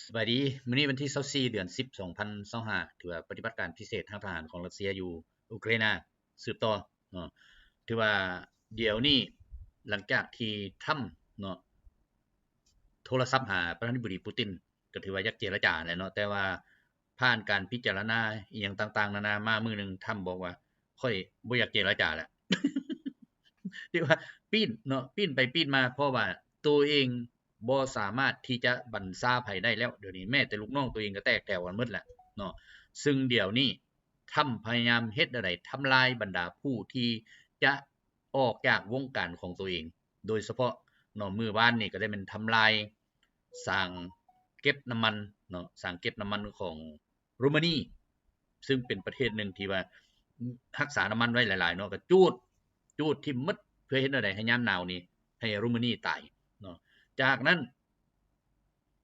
ສະບາຍດີ, ມື້ນີ້ວັນທີຊາວສີ່ ເດືອນສິບ ສອງພັນຊາວຫ້າ ຖືວ່າປະຕິບັດການພິເສດທາງທະຫານຂອງຣັດເຊຍຢູ່ອຸກຣາຍນາສືບຕໍ່ເນາະ. ຖືວ່າດຽວນີ້ ຫຼັງຈາກທີ່ທຣຳເນາະ ໂທລະສັບຫາປະທານາທິບໍດີປູຕິນ ກໍຖືວ່າຢາກເຈລະຈາແຫຼະເນາະ, ແຕ່ວ່າຜ່ານການພິຈາລະນາອີ່ຫຍັງຕ່າງໆນານາມາ ມື້ໜຶ່ງທຣຳບອກວ່າ ຂ້ອຍບໍ່ຢາກເຈລະຈາແລ້ວ. ຖືວ່າປີ້ນເນາະ, ປີ້ນໄປປີ້ນມາ ເພາະວ່າໂຕເອງບໍ່ສາມາດທີ່ຈະບັນຊາໃຜໄດ້ແລ້ວ. ດຽວນີ້ແມ້ແຕ່ລູກນ້ອງໂຕເອງກໍແຕກແຖວກັນໝົດແລ້ວເນາະ. ຊຶ່ງດຽວນີ້ທຣຳພະຍາຍາມເຮັດແນວໃດ ທຳລາຍບັນດາຜູ້ທີ່ຈະອອກຈາກວົງການຂອງໂຕເອງ, ໂດຍສະເພາະເນາະ ມື້ວານນີ້ກໍໄດ້ແມ່ນທຳລາຍສາງເກັບນ້ຳມັນເນາະ, ສາງເກັບນ້ຳມັນຂອງໂຣມານີ ຊຶ່ງເປັນປະເທດໜຶ່ງທີ່ວ່າຮັກສານ້ຳມັນໄວ້ຫຼາຍໆເນາະ, ກໍຈູດ ຈູດຖິ້ມໝົດ ເພື່ອເຮັດແນວໃດໃຫ້ຍາມໜາວນີ້ໃຫ້ໂຣມານີຕາຍເນາະ. ຈາກນັ້ນ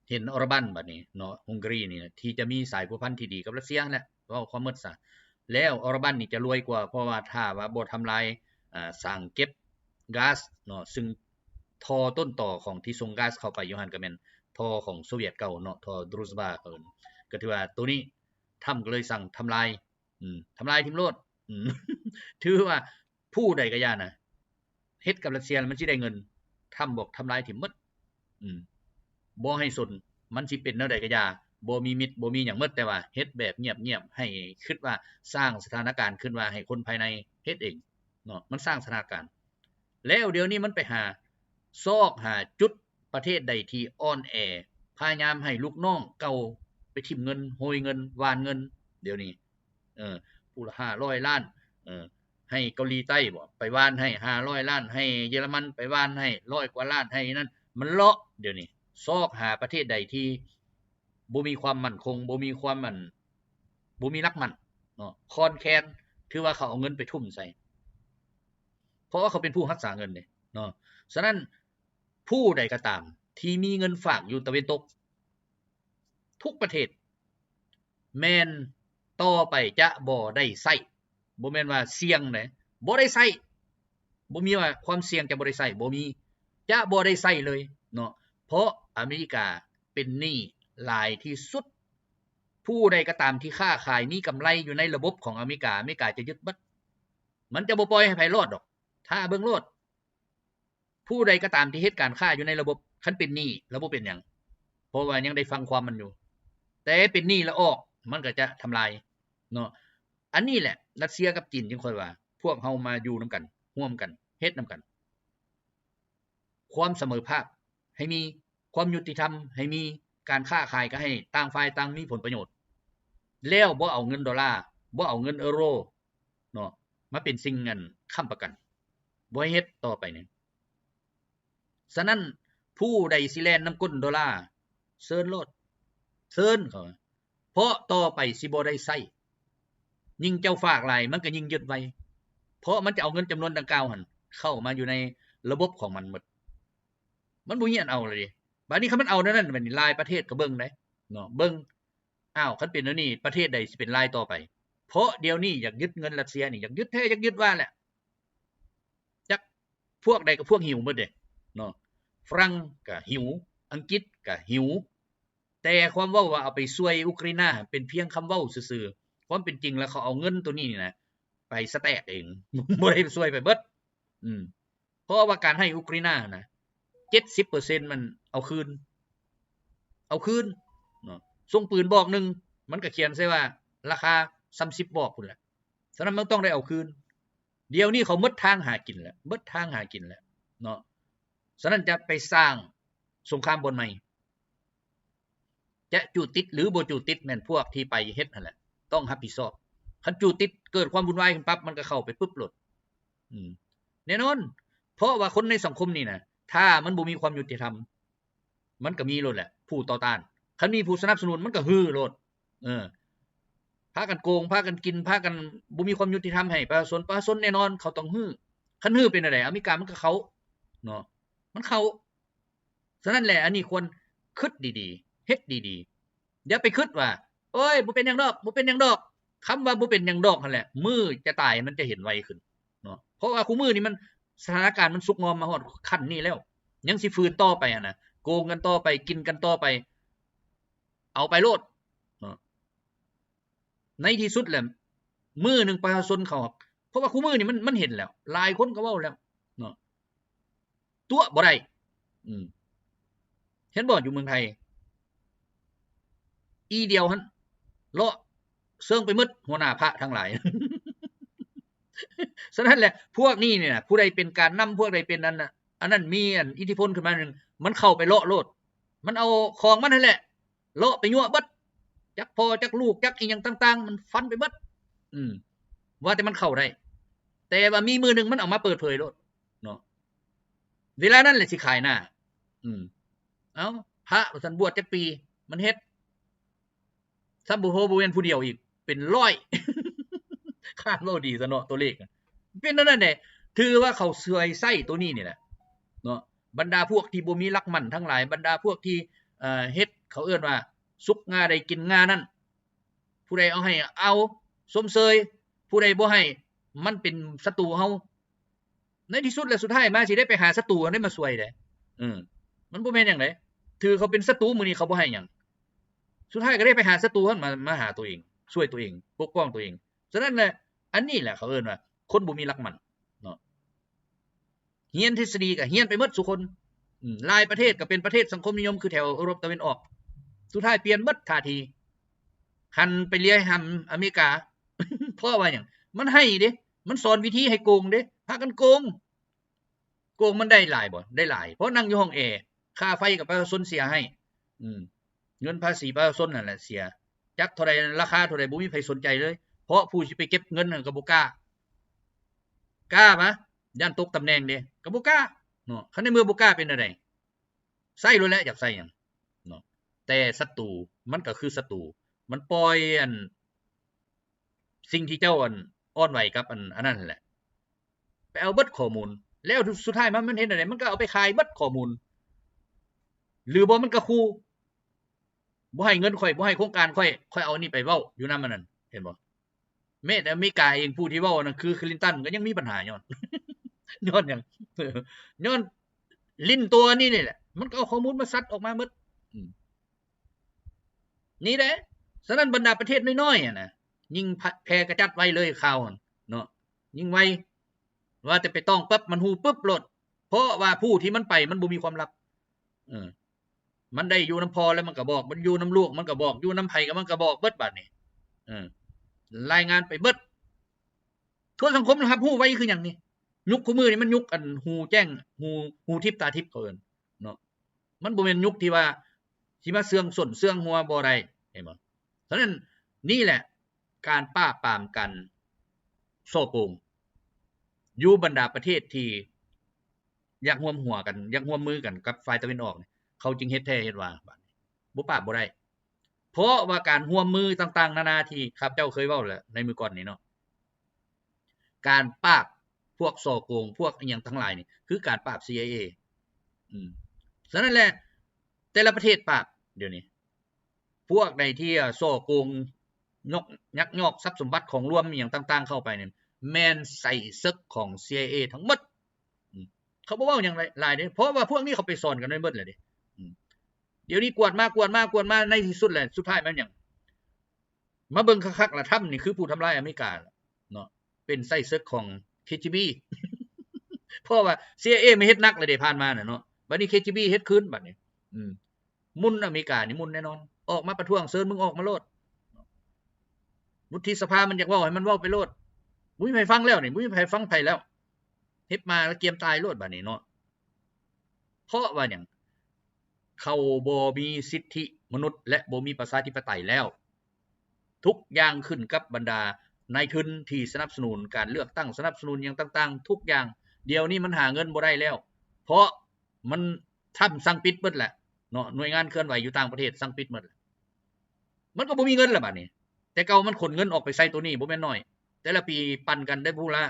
ເຫັນອໍຣະບັນບັດນີ້ເນາະ, ຮົງກາຣີນີ້ນະ ທີ່ຈະມີສາຍພົວພັນທີ່ດີກັບຣັດເຊຍຫັ້ນແຫຼະ, ເວົ້າຄວາມໝົດຊະ. ແລ້ວອໍຣະບັນນີ້ຈະລວຍກວ່າ ເພາະວ່າຖ້າວ່າບໍ່ທຳລາຍ ອາ ສາງເກັບກາສເນາະ, ຊຶ່ງທໍ່ຕົ້ນຕໍຂອງທີ່ສົ່ງກາສເຂົ້າໄປຢູ່ຫັ້ນກໍແມ່ນທໍ່ຂອງໂຊວຽດເກົ່າເນາະ, ທໍ່ດຣູຊບາເຂົາເອີ້ນ. ກໍຖືວ່າໂຕນີ້ທຳກໍເລີຍສັ່ງທຳລາຍ ອືມ ທຳລາຍຖິ້ມໂລດ. ອືມ ຖືວ່າຜູ້ໃດກໍຢ່ານະ ເຮັດກັບຣັດເຊຍມັນຊິໄດ້ເງິນ, ທຳບອກທຳລາຍຖິ້ມໝົດ. ອືມ ບໍ່ໃຫ້ສົນ ມັນຊິເປັນແນວໃດກໍຢ່າ, ບໍ່ມີມິດ ບໍ່ມີຫຍັງໝົດ, ແຕ່ວ່າເຮັດແບບງຽບໆ ໃຫ້ຄິດວ່າ ສ້າງສະຖານະການຂຶ້ນວ່າໃຫ້ຄົນພາຍໃນເຮັດເອງເນາະ, ມັນສ້າງສະຖານະການ. ແລ້ວດຽວນີ້ມັນໄປຫາ ຊອກຫາຈຸດປະເທດໃດທີ່ອ່ອນແອ ພະຍາຍາມໃຫ້ລູກນ້ອງເກົ່າໄປຖິ້ມເງິນ, ໂຮຍເງິນ, ຫວ່ານເງິນ. ດຽວນີ້ ເອີ ຜູ້ລະຫ້າຮ້ອຍລ້ານ ເອີ ໃຫ້ເກົາຫຼີໃຕ້ບໍ ໄປຫວ່ານໃຫ້ຫ້າຮ້ອຍລ້ານ, ໃຫ້ເຢຍລະມັນໄປຫວ່ານໃຫ້ຮ້ອຍກວ່າລ້ານ, ໃຫ້ນັ້ນ ມັນເລາະ. ດຽວນີ້ຊອກຫາປະເທດໃດທີ່ບໍ່ມີຄວາມໝັ້ນຄົງ, ບໍ່ມີຄວາມ ອັນ ບໍ່ມີຫຼັກໝັ້ນເນາະ, ຄອນແຄນ ຖືວ່າເຂົາເອົາເງິນໄປທຸ່ມໃສ່ ເພາະວ່າເຂົາເປັນຜູ້ຮັກສາເງິນເດ້ເນາະ. ສະນັ້ນ ຜູ້ໃດກໍຕາມທີ່ມີເງິນຝາກຢູ່ຕາເວັນຕົກ ທຸກປະເທດ ແມ່ນຕໍ່ໄປຈະບໍ່ໄດ້ໃຊ້, ບໍ່ແມ່ນວ່າສ່ຽງເດ້, ບໍ່ໄດ້ໃຊ້, ບໍ່ມີວ່າຄວາມສ່ຽງຈະບໍ່ໄດ້ໃຊ້, ບໍ່ມີ, ຈະບໍ່ໄດ້ໃຊ້ເລີຍເນາະ, ເພາະອາເມລິກາເປັນໜີ້ຫຼາຍທີ່ສຸດ. ຜູ້ໃດກໍຕາມທີ່ຄ້າຂາຍມີກຳໄລຢູ່ໃນລະບົບຂອງອາເມລິກາ, ອາເມລິກາຈະຍຶດເບິດ, ມັນຈະບໍ່ປ່ອຍໃຫ້ໃຜລອດດອກ, ຖ້າເບິ່ງໂລດ. ຜູ້ໃດກໍຕາມທີ່ເຮັດການຄ້າຢູ່ໃນລະບົບ ຄັນເປັນໜີ້ລະບໍ່ເປັນຫຍັງ, ເພາະວ່າຍັງໄດ້ຟັງຄວາມມັນຢູ່, ແຕ່ເປັນໜີ້ລະອອກ ມັນກໍຈະທຳລາຍເນາະ. ອັນນີ້ແຫຼະ ຣັດເຊຍກັບຈີນຈຶ່ງຄ່ອຍວ່າ ພວກເຮົາມາຢູ່ນຳກັນ, ຮ່ວມກັນ, ເຮັດນຳກັນ, ຄວາມສະເໝີພາບໃຫ້ມີ, ຄວາມຍຸຕິທຳໃຫ້ມີ, ການຄ້າຂາຍກໍໃຫ້ຕ່າງຝ່າຍຕ່າງມີຜົນປະໂຫຍດ, ແລ້ວບໍ່ເອົາເງິນໂດລາ, ບໍ່ເອົາເງິນເອີໂຣເນາະ ມາເປັນສິ່ງ ອັນ ຄ້ຳປະກັນ, ບໍ່ໃຫ້ເຮັດຕໍ່ໄປນີ້. ສະນັ້ນ ຜູ້ໃດຊິແລ່ນນຳກົ້ນໂດລາ ເຊີນໂລດ, ເຊີນເຂົາ, ເພາະຕໍ່ໄປຊິບໍ່ໄດ້ໃຊ້, ຍິ່ງເຈົ້າຝາກຫຼາຍ ມັນກໍຍິ່ງຍຶດໄວ, ເພາະມັນຈະເອົາເງິນຈຳນວນດັ່ງກ່າວຫັ້ນ ເຂົ້າມາຢູ່ໃນລະບົບຂອງມັນໝົດ, ມັນບໍ່ມີອັນເອົາແລ້ວເດ້. ບາດນີ້ຄັນມັນເອົາແນວນັ້ນ ບາດນີ້ຫຼາຍປະເທດກໍເບິ່ງໄດ໋ເນາະ, ເບິ່ງ ອ້າວ ຄັນເປັນແນວນີ້ ປະເທດໃດຊິເປັນລາຍຕໍ່ໄປ? ເພາະດຽວນີ້ຢາກຍຶດເງິນຣັດເຊຍນີ້ ຢາກຍຶດແທ້ຢາກຍຶດວ່າແຫຼະ, ຈັກພວກໃດກໍພວກຫິວໝົດເດ້ເນາະ, ຝຣັ່ງກໍຫິວ, ອັງກິດກໍຫິວ, ແຕ່ຄວາມເວົ້າວ່າເອົາໄປຊ່ວຍອຸກຣາຍນາ ເປັນພຽງຄຳເວົ້າຊື່ໆ, ຄວາມເປັນຈິງແລ້ວເຂົາເອົາເງິນໂຕນີ້ນີ້ນະ ໄປສະແຕັກເອງ, ບໍ່ໄດ້ຊ່ວຍໄປເບິດ. ອືມ ເພາະວ່າການໃຫ້ອຸກຣາຍນານະ ເຈັດສິບເປີເຊັນມັນເອົາຄືນ, ເອົາຄືນເນາະ. ສົ່ງປືນບອກໜຶ່ງ ມັນກໍຂຽນໃສ່ວ່າລາຄາສາມສິບບອກພຸ້ນແຫຼະ, ສະນັ້ນມັນຕ້ອງໄດ້ເອົາຄືນ. ດຽວນີ້ເຂົາໝົດທາງຫາກິນແລ້ວ, ໝົດທາງຫາກິນແລ້ວເນາະ, ສະນັ້ນຈະໄປສ້າງສົງຄາມບ່ອນໃໝ່. ຈະຈູດຕິດ ຫຼື ບໍ່ຈູດຕິດ ແມ່ນພວກທີ່ໄປເຮັດຫັ້ນແຫຼະ ຕ້ອງຮັບຜິດຊອບ. ຄັນຈູດຕິດ ເກີດຄວາມວຸ່ນວາຍຂຶ້ນປັບ ມັນກໍເຂົ້າໄປປຶບໂລດ. ອືມ ແນ່ນອນ, ເພາະວ່າຄົນໃນສັງຄົມນີ້ນະ ຖ້າມັນບໍ່ມີຄວາມຍຸຕິທຳ ມັນກໍມີໂລດແຫຼະ ຜູ້ຕໍ່ຕ້ານ. ຄັນມີຜູ້ສະໜັບສະໜູນ ມັນກໍຮືໂລດ. ເອີ ພາກັນໂກງ, ພາກັນກິນ, ພາກັນບໍ່ມີຄວາມຍຸຕິທຳໃຫ້ປະຊາຊົນ, ປະຊາຊົນແນ່ນອນເຂົາຕ້ອງຮື. ຄັນຮືເປັນແນວໃດ? ອາເມລິກາມັນກໍເຂົ້າເນາະ, ມັນເຂົ້າ. ສະນັ້ນແຫຼະ ອັນນີ້ຄວນຄິດດີໆ ເຮັດດີໆ, ຢ່າໄປຄິດວ່າ ໂອ້ຍ ບໍ່ເປັນຫຍັງດອກ ບໍ່ເປັນຫຍັງດອກ. ຄຳວ່າບໍ່ເປັນຫຍັງດອກຫັ້ນແຫຼະ ມື້ຈະຕາຍມັນຈະເຫັນໄວຂຶ້ນເນາະ, ເພາະວ່າຄູ່ມື້ນີ້ມັນ ສະຖານະການມັນສຸກງອມມາຮອດຂັ້ນນີ້ແລ້ວ ຍັງຊິຝືນຕໍ່ໄປຫັ້ນນະ, ໂກງກັນຕໍ່ໄປ ກິນກັນຕໍ່ໄປ. ເອົາໄປໂລດເນາະ. ໃນທີ່ສຸດແລ້ວ ມື້ໜຶ່ງປະຊາຊົນເຂົາ ເພາະວ່າຄູ່ມື້ນີ້ມັນ ມັນເຫັນແລ້ວ ຫຼາຍຄົນກໍເວົ້າແລ້ວເນາະ ຕົວະບໍ່ໄດ້. ອືມ ເຫັນບໍ່ ຢູ່ເມືອງໄທ ອີ່ດຽວຫັ້ນ ເລາະເຊິ່ງໄປໝົດ ຫົວໜ້າພະທັງຫຼາຍ. ສະນັ້ນແຫຼະ ພວກນີ້ນີ້ນະ ຜູ້ໃດເປັນການນຳ ພວກໃດເປັນອັນນະ ອັນນັ້ນ ມີອັນອິດທິພົນຂຶ້ນມາໜຶ່ງ ມັນເຂົ້າໄປເລາະໂລດ ມັນເອົາຂອງມັນຫັ້ນແຫຼະ ເລາະໄປຍົວະເບິດ ຈັກພໍ່ຈັກລູກ ຈັກອີ່ຫຍັງຕ່າງໆ ມັນຟັນໄປເບິດ. ອືມ ວ່າແຕ່ມັນເຂົ້າໄດ້ ແຕ່ວ່າມີມື້ໜຶ່ງມັນເອົາມາເປີດເຜີຍໂລດເນາະ ເວລານັ້ນແຫຼະຊິຂາຍໜ້າ. ອືມ ເອົ້າ ພະວ່າຊັ້ນ ບວດຈັກປີ ມັນເຮັດ ຊ້ຳບໍ່ພໍ ບໍ່ແມ່ນຜູ້ດຽວອີກ ເປັນຮ້ອຍ ຄາດເວົ້າດີຊະເນາະ ຕົວເລກ ເປັນແນວນັ້ນແຫຼະ. ຖືວ່າເຂົາຊ່ວຍໃຊ້ຕົວນີ້ນີ້ແຫຼະເນາະ ບັນດາພວກທີ່ບໍ່ມີຫຼັກໝັ້ນທັງຫຼາຍ ບັນດາພວກທີ່ ເອີ ເຮັດ ເຂົາເອີ້ນວ່າສຸກງ່າໃດກິນງ່ານັ້ນ ຜູ້ໃດເອົາໃຫ້ເອົາຊົມເຊີຍ ຜູ້ໃດບໍ່ໃຫ້ມັນເປັນສັດຕູເຮົາ. ໃນທີ່ສຸດແລ້ວ ສຸດທ້າຍມາຊິໄດ້ໄປຫາສັດຕູຫັ້ນໄດ້ມາຊ່ວຍເດ້. ເອີ ມັນບໍ່ແມ່ນຫຍັງເດ້ ຖືເຂົາເປັນສັດຕູ ມື້ນີ້ເຂົາບໍ່ໃຫ້ຫຍັງ ສຸດທ້າຍກໍໄດ້ໄປຫາສັດຕູຫັ້ນມາ ມາຫາຕົວເອງ ຊ່ວຍຕົວເອງ ປົກປ້ອງຕົວເອງ. ສະນັ້ນແຫຼະ ອັນນີ້ແຫຼະເຂົາເອີ້ນວ່າຄົນບໍ່ມີຫຼັກໝັ້ນເນາະ. ຮຽນທິດສະດີກໍຮຽນໄປໝົດສູ່ຄົນ ອືມ ຫຼາຍປະເທດກໍເປັນປະເທດສັງຄົມນິຍົມ ຄືແຖວເອີຣົບຕາເວັນອອກ ສຸດທ້າຍປ່ຽນໝົດທ່າທີ ຫັນໄປລຽນຫາອາເມລິກາ. ເພາະວ່າຫຍັງ? ມັນໃຫ້ເດ້ ມັນສອນວິທີໃຫ້ໂກງເດ້ ພາກັນໂກງ. ໂກງມັນໄດ້ຫຼາຍບໍ່? ໄດ້ຫຼາຍ ເພາະນັ່ງຢູ່ຫ້ອງແອ ຄ່າໄຟກໍປະຊາຊົນເສຍໃຫ້ ອືມ ເງິນພາສີປະຊາຊົນນັ້ນແຫຼະເສຍ ຈັກເທົ່າໃດ ລາຄາເທົ່າໃດ ບໍ່ມີໃຜສົນໃຈເລີຍ ເພາະຜູ້ຊິໄປເກັບເງິນນັ້ນກໍບໍ່ກ້າ ກ້າມາ ຢ້ານຕົກຕຳແໜ່ງເດ້ ກໍບໍ່ກ້າເນາະ. ຄັນໃນເມື່ອບໍ່ກ້າເປັນແນວໃດ? ໃຊ້ໂລດແຫຼະ ຢາກໃຊ້ຫຍັງເນາະ. ແຕ່ສັດຕູມັນກໍຄືສັດຕູ ມັນປ່ອຍອັນ ສິ່ງທີ່ເຈົ້າອັນອ່ອນໄຫວກັບອັນ ອັນນັ້ນແຫຼະ ໄປເອົາເບິດຂໍ້ມູນ ແລ້ວສຸດທ້າຍມາມັນເຮັດແນວໃດ? ມັນກໍເອົາໄປຂາຍເບິດຂໍ້ມູນ ຫຼືບໍ່ມັນກໍຂູ່ ບໍ່ໃຫ້ເງິນຂ້ອຍ ບໍ່ໃຫ້ໂຄງການຂ້ອຍ ຂ້ອຍເອົາອັນນີ້ໄປເວົ້າຢູ່ນຳອັນນັ້ນ ເຫັນບໍ່? ແມ້ແຕ່ອາເມລິກາເອງ ຜູ້ທີ່ເວົ້ານັ້ນຄືຄລິນຕັນ ກໍຍັງມີບັນຫາ ຍ້ອນ ຍ້ອນຫຍັງ? ຍ້ອນລິ້ນຕົວນີ້ນີ້ແຫຼະ ມັນກໍເອົາຂໍ້ມູນມາຊັດອອກມາໝົດ ອືມ ນີ້ແຫຼະ. ສະນັ້ນບັນດາປະເທດນ້ອຍໆຫັ້ນນະ ຍິ່ງແຜ່ກະຈັດໄວເລີຍຂ່າວຫັ້ນເນາະ ຍິ່ງໄວ ວ່າແຕ່ໄປຕ້ອງປັບ ມັນຮູ້ປຶບໂລດ ເພາະວ່າຜູ້ທີ່ມັນໄປມັນບໍ່ມີຄວາມລັບ ເອີ ມັນໄດ້ຢູ່ນຳພໍ່ແລ້ວມັນກໍບອກ ມັນຢູ່ນຳລູກມັນກໍບອກ ຢູ່ນຳໃຜກໍມັນກໍບອກເບິດບາດນີ້ ເອີ ລາຍງານໄປເບິດ ທົ່ວສັງຄົມຮັບຮູ້ໄວຄືຫຍັງນີ້. ຍຸກຄູ່ມື້ນີ້ມັນຍຸກອັນຫູແຈ້ງ ຫູ ຫູທິບຕາທິບ ເຂົາເອີ້ນເນາະ ມັນບໍ່ແມ່ນຍຸກທີ່ວ່າຊິມາເຊື່ອງສົ້ນເຊື່ອງຫົວບໍ່ໄດ້ ເຫັນບໍ່? ສະນັ້ນນີ້ແຫຼະ ການປາບປາມການສໍ້ໂກງ ຢູ່ບັນດາປະເທດທີ່ຢາກຮ່ວມຫົວກັນ ຢາກຮ່ວມມືກັນກັບຝ່າຍຕາເວັນອອກນີ້ ເຂົາຈຶ່ງເຮັດແທ້ເຮັດວ່າ ບາດນີ້ບໍ່ປາບບໍ່ໄດ້ ເພາະວ່າການຮ່ວມມືຕ່າງໆນານາທີ່ຂ້າພະເຈົ້າເຄີຍເວົ້າແຫຼະໃນມື້ກ່ອນນີ້ເນາະ ການປາບພວກສໍ້ໂກງ ພວກອີ່ຫຍັງທັງຫຼາຍນີ້ ຄືການປາບ ຊີໄອເອ ອືມ ສະນັ້ນແຫຼະ ແຕ່ລະປະເທດປາບ ດຽວນີ້ ພວກໃດທີ່ ເອີ ສໍ້ໂກງ ຍົກ ຍັກຍອກຊັບສົມບັດຂອງຫຼວງອີ່ຫຍັງຕ່າງໆເຂົ້າໄປນີ້ ແມ່ນໃສ່ເສິກຂອງ ຊີໄອເອ ທັງໝົດ ອືມ ເຂົາບໍ່ເວົ້າຫຍັງຫຼາຍເດ້ ເພາະວ່າພວກນີ້ເຂົາໄປສອນກັນໄວ້ໝົດແລ້ວເດ້ ອືມ ດຽວນີ້ກວດມາ ກວດມາ ກວດມາ ໃນທີ່ສຸດແຫຼະ ສຸດທ້າຍມັນຫຍັງ? ມາເບິ່ງຄັກໆລະ ທຳນີ້ຄືຜູ້ທຳລາຍອາເມລິກາເນາະ ເປັນໃສ່ເສິກຂອງ ເຄຈີບີ ເພາະວ່າ ຊີໄອເອ ມາເຮັດໜັກແລ້ວເດ້ ຜ່ານມານະເນາະ ບັດນີ້ ເຄຈີບີ ເຮັດຄືນບັດນີ້ ອືມ ໝຸນອາເມລິການີ້ໝຸນແນ່ນອນ ອອກມາປະທ້ວງ ເຊີນມຶງອອກມາໂລດ ວຸດທິສະພາມັນຢາກເວົ້າໃຫ້ມັນເວົ້າໄປໂລດ ບໍ່ມີໃຜຟັງແລ້ວນີ້ ບໍ່ມີໃຜຟັງໃຜແລ້ວ ເຮັດມາແລ້ວກຽມຕາຍໂລດບັດນີ້ເນາະ. ເພາະວ່າຫຍັງ? ເຂົາບໍ່ມີສິດທິມະນຸດ ແລະ ບໍ່ມີປະຊາທິປະໄຕແລ້ວ. ທຸກຢ່າງຂຶ້ນກັບບັນດານາຍທຶນທີ່ສະໜັບສະໜູນການເລືອກຕັ້ງ, ສະໜັບສະໜູນຫຍັງຕ່າງໆ ທຸກຢ່າງ. ດຽວນີ້ມັນຫາເງິນບໍ່ໄດ້ແລ້ວ ເພາະມັນ ທຳສັ່ງປິດເບິດແຫຼະເນາະ, ໜ່ວຍງານເຄື່ອນໄຫວຢູ່ຕ່າງປະເທດສັ່ງປິດເບິດ. ມັນກໍບໍ່ມີເງິນລະບາດນີ້. ແຕ່ເກົ່າມັນຂົນເງິນອອກໄປໃສ່ໂຕນີ້ບໍ່ແມ່ນໜ້ອຍ, ແຕ່ລະປີປັ່ນກັນໄດ້ຜູ້ລະ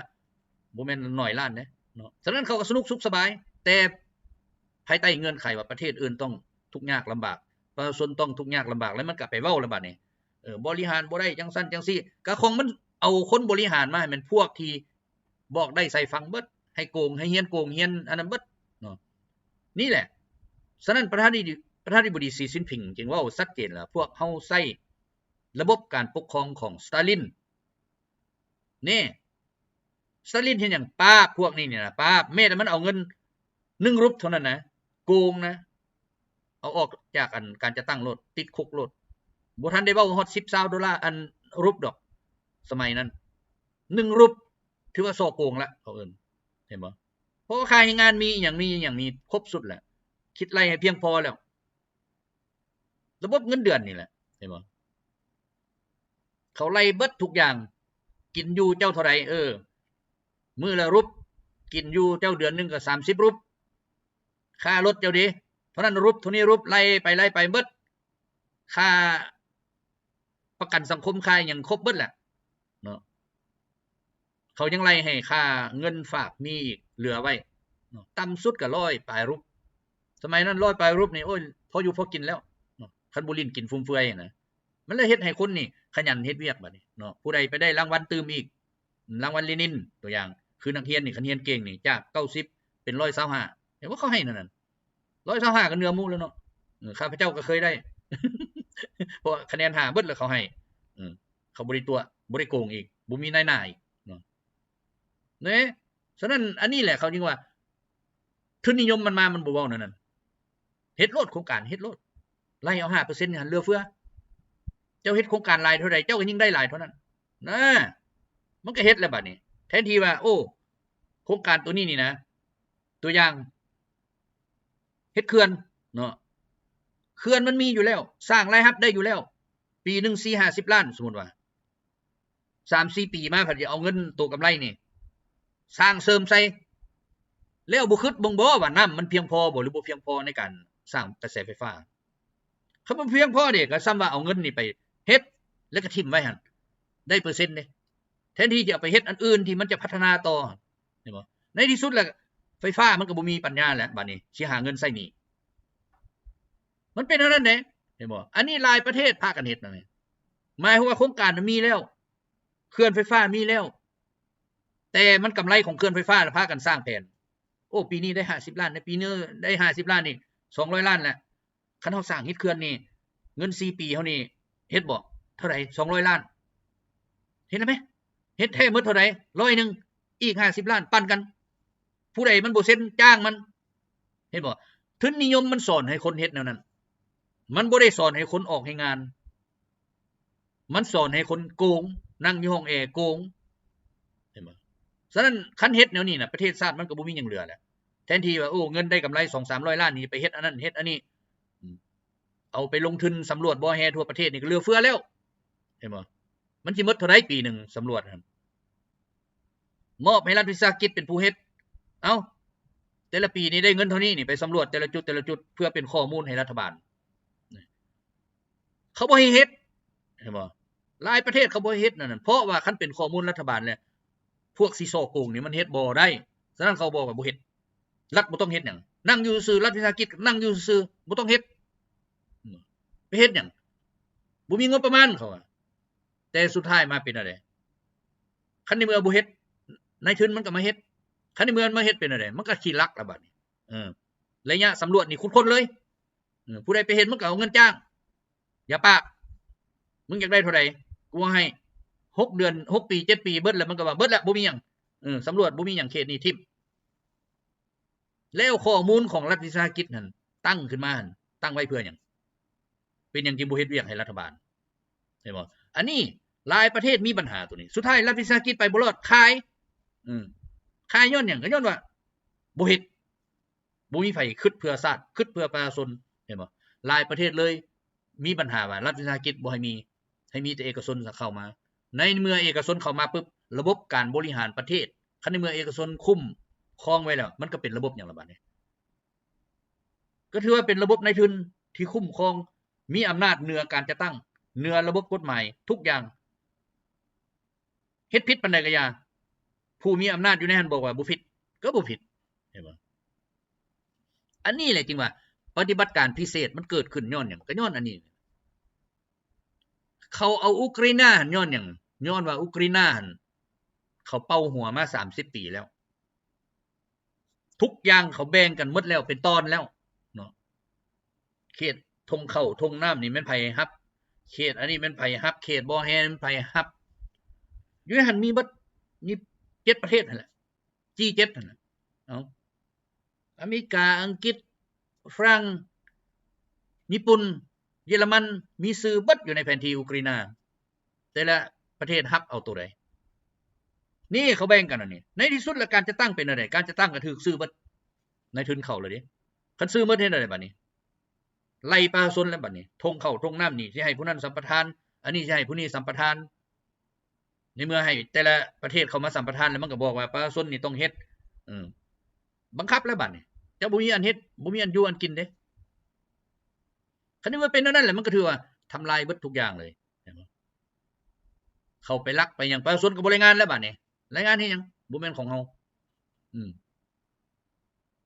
ບໍ່ແມ່ນໜ້ອຍລ້ານເດ້ເນາະ. ສະນັ້ນເຂົາກໍສະໜຸກສຸກສະບາຍ, ແຕ່ພາຍໃຕ້ເງື່ອນໄຂວ່າປະເທດອື່ນຕ້ອງທຸກຍາກລຳບາກ, ປະຊາຊົນຕ້ອງທຸກຍາກລຳບາກ, ແລ້ວມັນກໍໄປເວົ້າລະບາດນີ້ ເອີ ບໍລິຫານບໍ່ໄດ້ ຈັ່ງຊັ້ນຈັ່ງຊີ້. ກະຂອງມັນເອົາຄົນບໍລິຫານມາໃຫ້ແມ່ນພວກທີ່ບອກໄດ້ໃສ່ຟັງເບິດ, ໃຫ້ໂກງ ໃຫ້ຮຽນໂກງ ຮຽນອັນນັ້ນເບິດເນາະ. ນີ້ແຫຼະ ສະນັ້ນປະທານາທິ ປະທານາທິບໍດີ ສີ ຊິນຜິງ ຈຶ່ງເວົ້າຊັດເຈນວ່າ ພວກເຮົາໃຊ້ລະບົບການປົກຄອງຂອງສະຕາລິນ. ນີ້ ສະຕາລິນເຮັດຫຍັງ? ປາບພວກນີ້ນີ້ນະ ປາບ. ແມ້ແຕ່ມັນເອົາເງິນໜຶ່ງຣູບເທົ່ານັ້ນນະ ໂກງນະ ເອົາອອກຈາກອັນການຈັດຕັ້ງໂລດ ຕິດຄຸກໂລດ. ບໍ່ທັນໄດ້ເວົ້າຮອດສິບ ຊາວໂດລາ ອັນ ຣູບດອກ ສະໄໝນັ້ນ. ໜຶ່ງຣູບ ຖືວ່າສໍ້ໂກງລະ ເຂົາເອີ້ນ ເຫັນບໍ່? ເພາະວ່າຄ່າແຮງງານມີ ອີ່ຫຍັງມີ ອີ່ຫຍັງມີຄົບຊຸດແຫຼະ ຄິດໄລ່ໃຫ້ພຽງພໍແລ້ວ. ລະບົບເງິນເດືອນນີ້ແຫຼະ ເຫັນບໍ່? ເຂົາໄລ່ເບິດທຸກຢ່າງ. ກິນຢູ່ເຈົ້າເທົ່າໃດ? ເອີ ມື້ລະຣູບ. ກິນຢູ່ເຈົ້າເດືອນໜຶ່ງກໍສາມສິບຣູບ. ຄ່າລົດເຈົ້າເດ ເທົ່ານັ້ນຮູບ ເທົ່ານີ້ຮູບ ໄລ່ໄປ ໄລ່ໄປເບິດ. ຄ່າປະກັນສັງຄົມ ຄ່າຫຍັງຄົບເບິດແຫຼະເນາະ. ເຂົາຍັງໄລ່ໃຫ້ຄ່າເງິນຝາກມີອີກເຫຼືອໄວ້ເນາະ. ຕ່ຳສຸດກໍຮ້ອຍປາຍຮູບ. ສະໄໝນັ້ນຮ້ອຍປາຍຮູບນີ້ ໂອ້ຍ ພໍຢູ່ພໍກິນແລ້ວເນາະ ຄັນບໍ່ຫຼິ້ນກິນຟຸມເຟືອຍນະ. ມັນເລີຍເຮັດໃຫ້ຄົນນີ້ຂະຫຍັນເຮັດວຽກບາດນີ້ເນາະ. ຜູ້ໃດໄປໄດ້ລາງວັນຕື່ມອີກ ລາງວັນເລນິນ ຕົວຢ່າງ ຄືນັກຮຽນນີ້ ຄັນຮຽນເກັ່ງນີ້ ຈາກເກົ້າສິບເປັນຮ້ອຍຊາວຫ້າ ເຫັນບໍ່? ເຂົາໃຫ້ນັ້ນ ຮ້ອຍຊາວຫ້າກໍເໜືອໝູ່ແລ້ວເນາະ. ເອີ ຂ້າພະເຈົ້າກໍເຄີຍໄດ້ ເພາະວ່າຄະແນນຫ້າເບິດແລ້ວເຂົາໃຫ້ ເອີ ເຂົາບໍ່ໄດ້ຕົວະ ບໍ່ໄດ້ໂກງອີກ ບໍ່ມີນາຍໜ້າອີກເນາະ. ເນ ສະນັ້ນ ອັນນີ້ແຫຼະເຂົາຈຶ່ງວ່າ ທຶນນິຍົມມັນມາ ມັນບໍ່ເວົ້າແນວນັ້ນ. ເຮັດໂລດ ໂຄງການເຮັດໂລດ ໄລ່ເອົາຫ້າເປີເຊັນຫັ້ນເຫຼືອເຟືອ. ເຈົ້າເຮັດໂຄງການຫຼາຍເທົ່າໃດ ເຈົ້າກໍຍິ່ງໄດ້ຫຼາຍເທົ່ານັ້ນນະ. ມັນກໍເຮັດແລ້ວບາດນີ້ ແທນທີ່ວ່າ ໂອ້ ໂຄງການໂຕນີ້ນີ້ນະ ຕົວຢ່າງ ເຮັດເຂື່ອນເນາະ ເຂື່ອນມັນມີຢູ່ແລ້ວ ສ້າງລາຍຮັບໄດ້ຢູ່ແລ້ວ ປີໜຶ່ງສີ່ຫ້າສິບລ້ານ ສົມມຸດວ່າ ສາມສີ່ປີມາ ພັດຈະເອົາເງິນໂຕກຳໄລນີ້ສ້າງເສີມໃສ່ ແລ້ວບໍ່ຄິດເບິ່ງບໍ່ວ່ານ້ຳມັນພຽງພໍບໍ່ ຫຼືບໍ່ພຽງພໍໃນການສ້າງກະແສໄຟຟ້າ? ຄັນບໍ່ພຽງພໍເດ ກໍສ່ຳວ່າເອົາເງິນນີ້ໄປເຮັດ ແລ້ວກໍຖິ້ມໄວ້ຫັ້ນ ໄດ້ເປີເຊັນເດ ແທນທີ່ຈະເອົາໄປເຮັດອັນອື່ນທີ່ມັນຈະພັດທະນາຕໍ່ ເຫັນບໍ່? ໃນທີ່ສຸດແລ້ວ ໄຟຟ້າມັນກໍບໍ່ມີປັນຍາແຫຼະ ບາດນີ້ຊິຫາເງິນໃຊ້ໜີ້. ມັນເປັນແນວນັ້ນເດ້ ເຫັນບໍ່? ອັນນີ້ຫຼາຍປະເທດພາກັນເຮັດນະ ໝາຍຄວາມວ່າໂຄງການມັນມີແລ້ວ ເຂື່ອນໄຟຟ້າມີແລ້ວ ແຕ່ມັນກຳໄລຂອງເຂື່ອນໄຟຟ້າລະພາກັນສ້າງແຜນ ໂອ້ ປີນີ້ໄດ້ຫ້າສິບລ້ານ ໃນປີນີ້ໄດ້ຫ້າສິບລ້ານ ນີ້ສອງຮ້ອຍລ້ານແລ້ວ. ຄັນເຮົາສ້າງເຮັດເຂື່ອນນີ້ ເງິນສີ່ປີເຮົານີ້ເຮັດບໍ່? ເທົ່າໃດ? ສອງຮ້ອຍລ້ານ. ເຮັດແລ້ວແມ? ເຮັດແທ້ໝົດເທົ່າໃດ? ຮ້ອຍໜຶ່ງ ອີກຫ້າສິບລ້ານ ປັນກັນ. ຜູ້ໃດມັນບໍ່ເຊັນຈ້າງມັນ. ເຫັນບໍ່? ທຶນນິຍົມມັນສອນໃຫ້ຄົນເຮັດແນວນັ້ນ ມັນບໍ່ໄດ້ສອນໃຫ້ຄົນອອກແຮງງານ. ມັນສອນໃຫ້ຄົນໂກງ ນັ່ງຢູ່ຫ້ອງແອໂກງ ເຫັນບໍ່? ສະນັ້ນ ຄັນເຮັດແນວນີ້ນະ ປະເທດຊາດມັນກໍບໍ່ມີຫຍັງເຫຼືອແຫຼະ. ແທນທີ່ວ່າ ໂອ້ ເງິນໄດ້ກຳໄລສອງສາມຮ້ອຍລ້ານນີ້ ໄປເຮັດອັນນັ້ນເຮັດອັນນີ້ ອືມ ເອົາໄປລົງທຶນສຳຫຼວດບໍ່ແຮ່ທົ່ວປະເທດນີ້ກໍເຫຼືອເຟືອແລ້ວ ເຫັນບໍ່? ມັນຊິໝົດເທົ່າໃດປີໜຶ່ງສຳຫຼວດຫັ້ນ? ມອບໃຫ້ລັດວິສາຫະກິດເປັນຜູ້ເຮັດ ເອົ້າ ແຕ່ລະປີນີ້ໄດ້ເງິນເທົ່ານີ້ນີ້ ໄປສຳຫຼວດແຕ່ລະຈຸດ ແຕ່ລະຈຸດ ເພື່ອເປັນຂໍ້ມູນໃຫ້ລັດຖະບານ. ເຂົາບໍ່ໃຫ້ເຮັດ ເຫັນບໍ່? ຫຼາຍປະເທດເຂົາບໍ່ໃຫ້ເຮັດນັ້ນ ເພາະວ່າຄັນເປັນຂໍ້ມູນລັດຖະບານແລ້ວ ພວກຊິສໍ້ໂກງນີ້ມັນເຮັດບໍ່ໄດ້. ສະນັ້ນເຂົາບອກວ່າບໍ່ເຮັດ ລັດບໍ່ຕ້ອງເຮັດຫຍັງ ນັ່ງຢູ່ຊື່ໆ ລັດວິສາຫະກິດກໍນັ່ງຢູ່ຊື່ໆ ບໍ່ຕ້ອງເຮັດ ອືມ ໄປເຮັດຫຍັງ ບໍ່ມີງົບປະມານ ເຂົາວ່າ. ແຕ່ສຸດທ້າຍມາເປັນແນວໃດ? ຄັນໃນເມື່ອບໍ່ເຮັດ ນາຍທຶນມັນກໍມາເຮັດ ຄັນໃນເມື່ອມັນມາເຮັດເປັນແນວໃດ? ມັນກໍຂີ້ລັກລະບາດນີ້. ເອີ ໄລຍະສຳຫຼວດນີ້ຂຸດຄົ້ນເລີຍ ເອີ ຜູ້ໃດໄປເຮັດມັນກໍເອົາເງິນຈ້າງ. ຢ່າປາກ ມຶງຢາກໄດ້ເທົ່າໃດ ກູໃຫ້. ຫົກເດືອນ ຫົກປີ ເຈັດປີ ເບິດແລ້ວ ມັນກໍວ່າເບິດແລ້ວ ບໍ່ມີຫຍັງ ເອີ ສຳຫຼວດບໍ່ມີຫຍັງ ເຂດນີ້ຖິ້ມ. ແລ້ວຂໍ້ມູນຂອງລັດວິສາຫະກິດຫັ້ນ ຕັ້ງຂຶ້ນມາຫັ້ນ ຕັ້ງໄວ້ເພື່ອຫຍັງ? ເປັນຫຍັງຈຶ່ງບໍ່ເຮັດວຽກໃຫ້ລັດຖະບານ? ເຫັນບໍ່? ອັນນີ້ຫຼາຍປະເທດມີບັນຫາໂຕນີ້ ສຸດທ້າຍລັດວິສາຫະກິດໄປບໍ່ລອດ ຂາຍ ເອີ ຂາຍຍ້ອນຫຍັງ? ກໍຍ້ອນວ່າບໍ່ເຮັດ ບໍ່ມີໃຜຄິດເພື່ອຊາດ ຄິດເພື່ອປະຊາຊົນ ເຫັນບໍ່? ຫຼາຍປະເທດເລີຍມີບັນຫາວ່າລັດວິສາຫະກິດບໍ່ໃຫ້ມີ ໃຫ້ມີແຕ່ເອກະຊົນເຂົ້າມາ. ໃນເມື່ອເອກະຊົນເຂົ້າມາປຶບ ລະບົບການບໍລິຫານປະເທດ ຄັນໃນເມື່ອເອກະຊົນຄຸ້ມຄອງໄວ້ແລ້ວ ມັນກໍເປັນລະບົບຫຍັງລະບາດນີ້? ກໍຖືວ່າເປັນລະບົບນາຍທຶນທີ່ຄຸ້ມຄອງ ມີອຳນາດເໜືອການຈັດຕັ້ງ ເໜືອລະບົບກົດໝາຍທຸກຢ່າງ. ເຮັດຜິດປານໃດກໍຢ່າ ຜູ້ມີອຳນາດຢູ່ໃນຫັ້ນບອກວ່າບໍ່ຜິດ ກໍບໍ່ຜິດ ເຫັນບໍ່? ອັນນີ້ແຫຼະຈຶ່ງວ່າປະຕິບັດການພິເສດມັນເກີດຂຶ້ນຍ້ອນຫຍັງ? ກໍຍ້ອນອັນນີ້. ເຂົາເອົາອຸກຣາຍນາຫັ້ນຍ້ອນຫຍັງ? ຍ້ອນວ່າອຸກຣາຍນາຫັ້ນ ເຂົາເປົ່າຫົວມາສາມສິບປີແລ້ວ. ທຸກຢ່າງເຂົາແບ່ງກັນໝົດແລ້ວ ເປັນຕອນແລ້ວເນາະ. ເຂດທົ່ງເຂົ້າທົ່ງນ້ຳນີ້ແມ່ນໃຜຮັບ? ເຂດອັນນີ້ແມ່ນໃຜຮັບ? ເຂດບໍ່ແຮ່ແມ່ນໃຜຮັບ? ຢູ່ໃນຫັ້ນມີເບິດ ມີເຈັດປະເທດຫັ້ນແຫຼະ ຈີເຈັດຫັ້ນແຫຼະ. ເອົາ ອາເມລິກາ, ອັງກິດ, ຝຣັ່ງ, ຍີ່ປຸ່ນ, ເຢຍລະມັນ ມີຊື່ເບິດຢູ່ໃນແຜນທີ່ອຸກຣາຍນາ ແຕ່ລະປະເທດຮັບເອົາໂຕໃດ? ນີ້ເຂົາແບ່ງກັນອັນນີ້. ໃນທີ່ສຸດລະການຈັດຕັ້ງເປັນແນວໃດ? ການຈັດຕັ້ງກໍຖືກຊື້ເບິດ ນາຍທຶນເຂົ້າແລ້ວເດ້. ຄັນຊື້ເບິດເຮັດແນວໃດບາດນີ້? ໄລ່ປະຊາຊົນແລ້ວບາດນີ້. ທົ່ງເຂົ້າທົ່ງນ້ຳນີ້ຊິໃຫ້ຜູ້ນັ້ນສຳປະທານ, ອັນນີ້ຊິໃຫ້ຜູ້ນີ້ສຳປະທານ. ໃນເມື່ອໃຫ້ແຕ່ລະປະເທດເຂົ້າມາສຳປະທານແລ້ວ ມັນກໍບອກວ່າປະຊາຊົນນີ້ຕ້ອງເຮັດ ເອີ ບັງຄັບແລ້ວບາດນີ້. ເຈົ້າບໍ່ມີອັນເຮັດ ບໍ່ມີອັນຢູ່ອັນກິນເດ້. ຄັນວ່າເປັນແນວນັ້ນແຫຼະ ມັນກໍຖືວ່າທຳລາຍເບິດທຸກຢ່າງເລີຍ. ເຂົ້າໄປລັກໄປຫຍັງ ປະຊາຊົນກໍບໍ່ລາຍງານແລ້ວບາດນີ້. ລາຍງານເຮັດຫຍັງ? ບໍ່ແມ່ນຂອງເຮົາ. ອືມ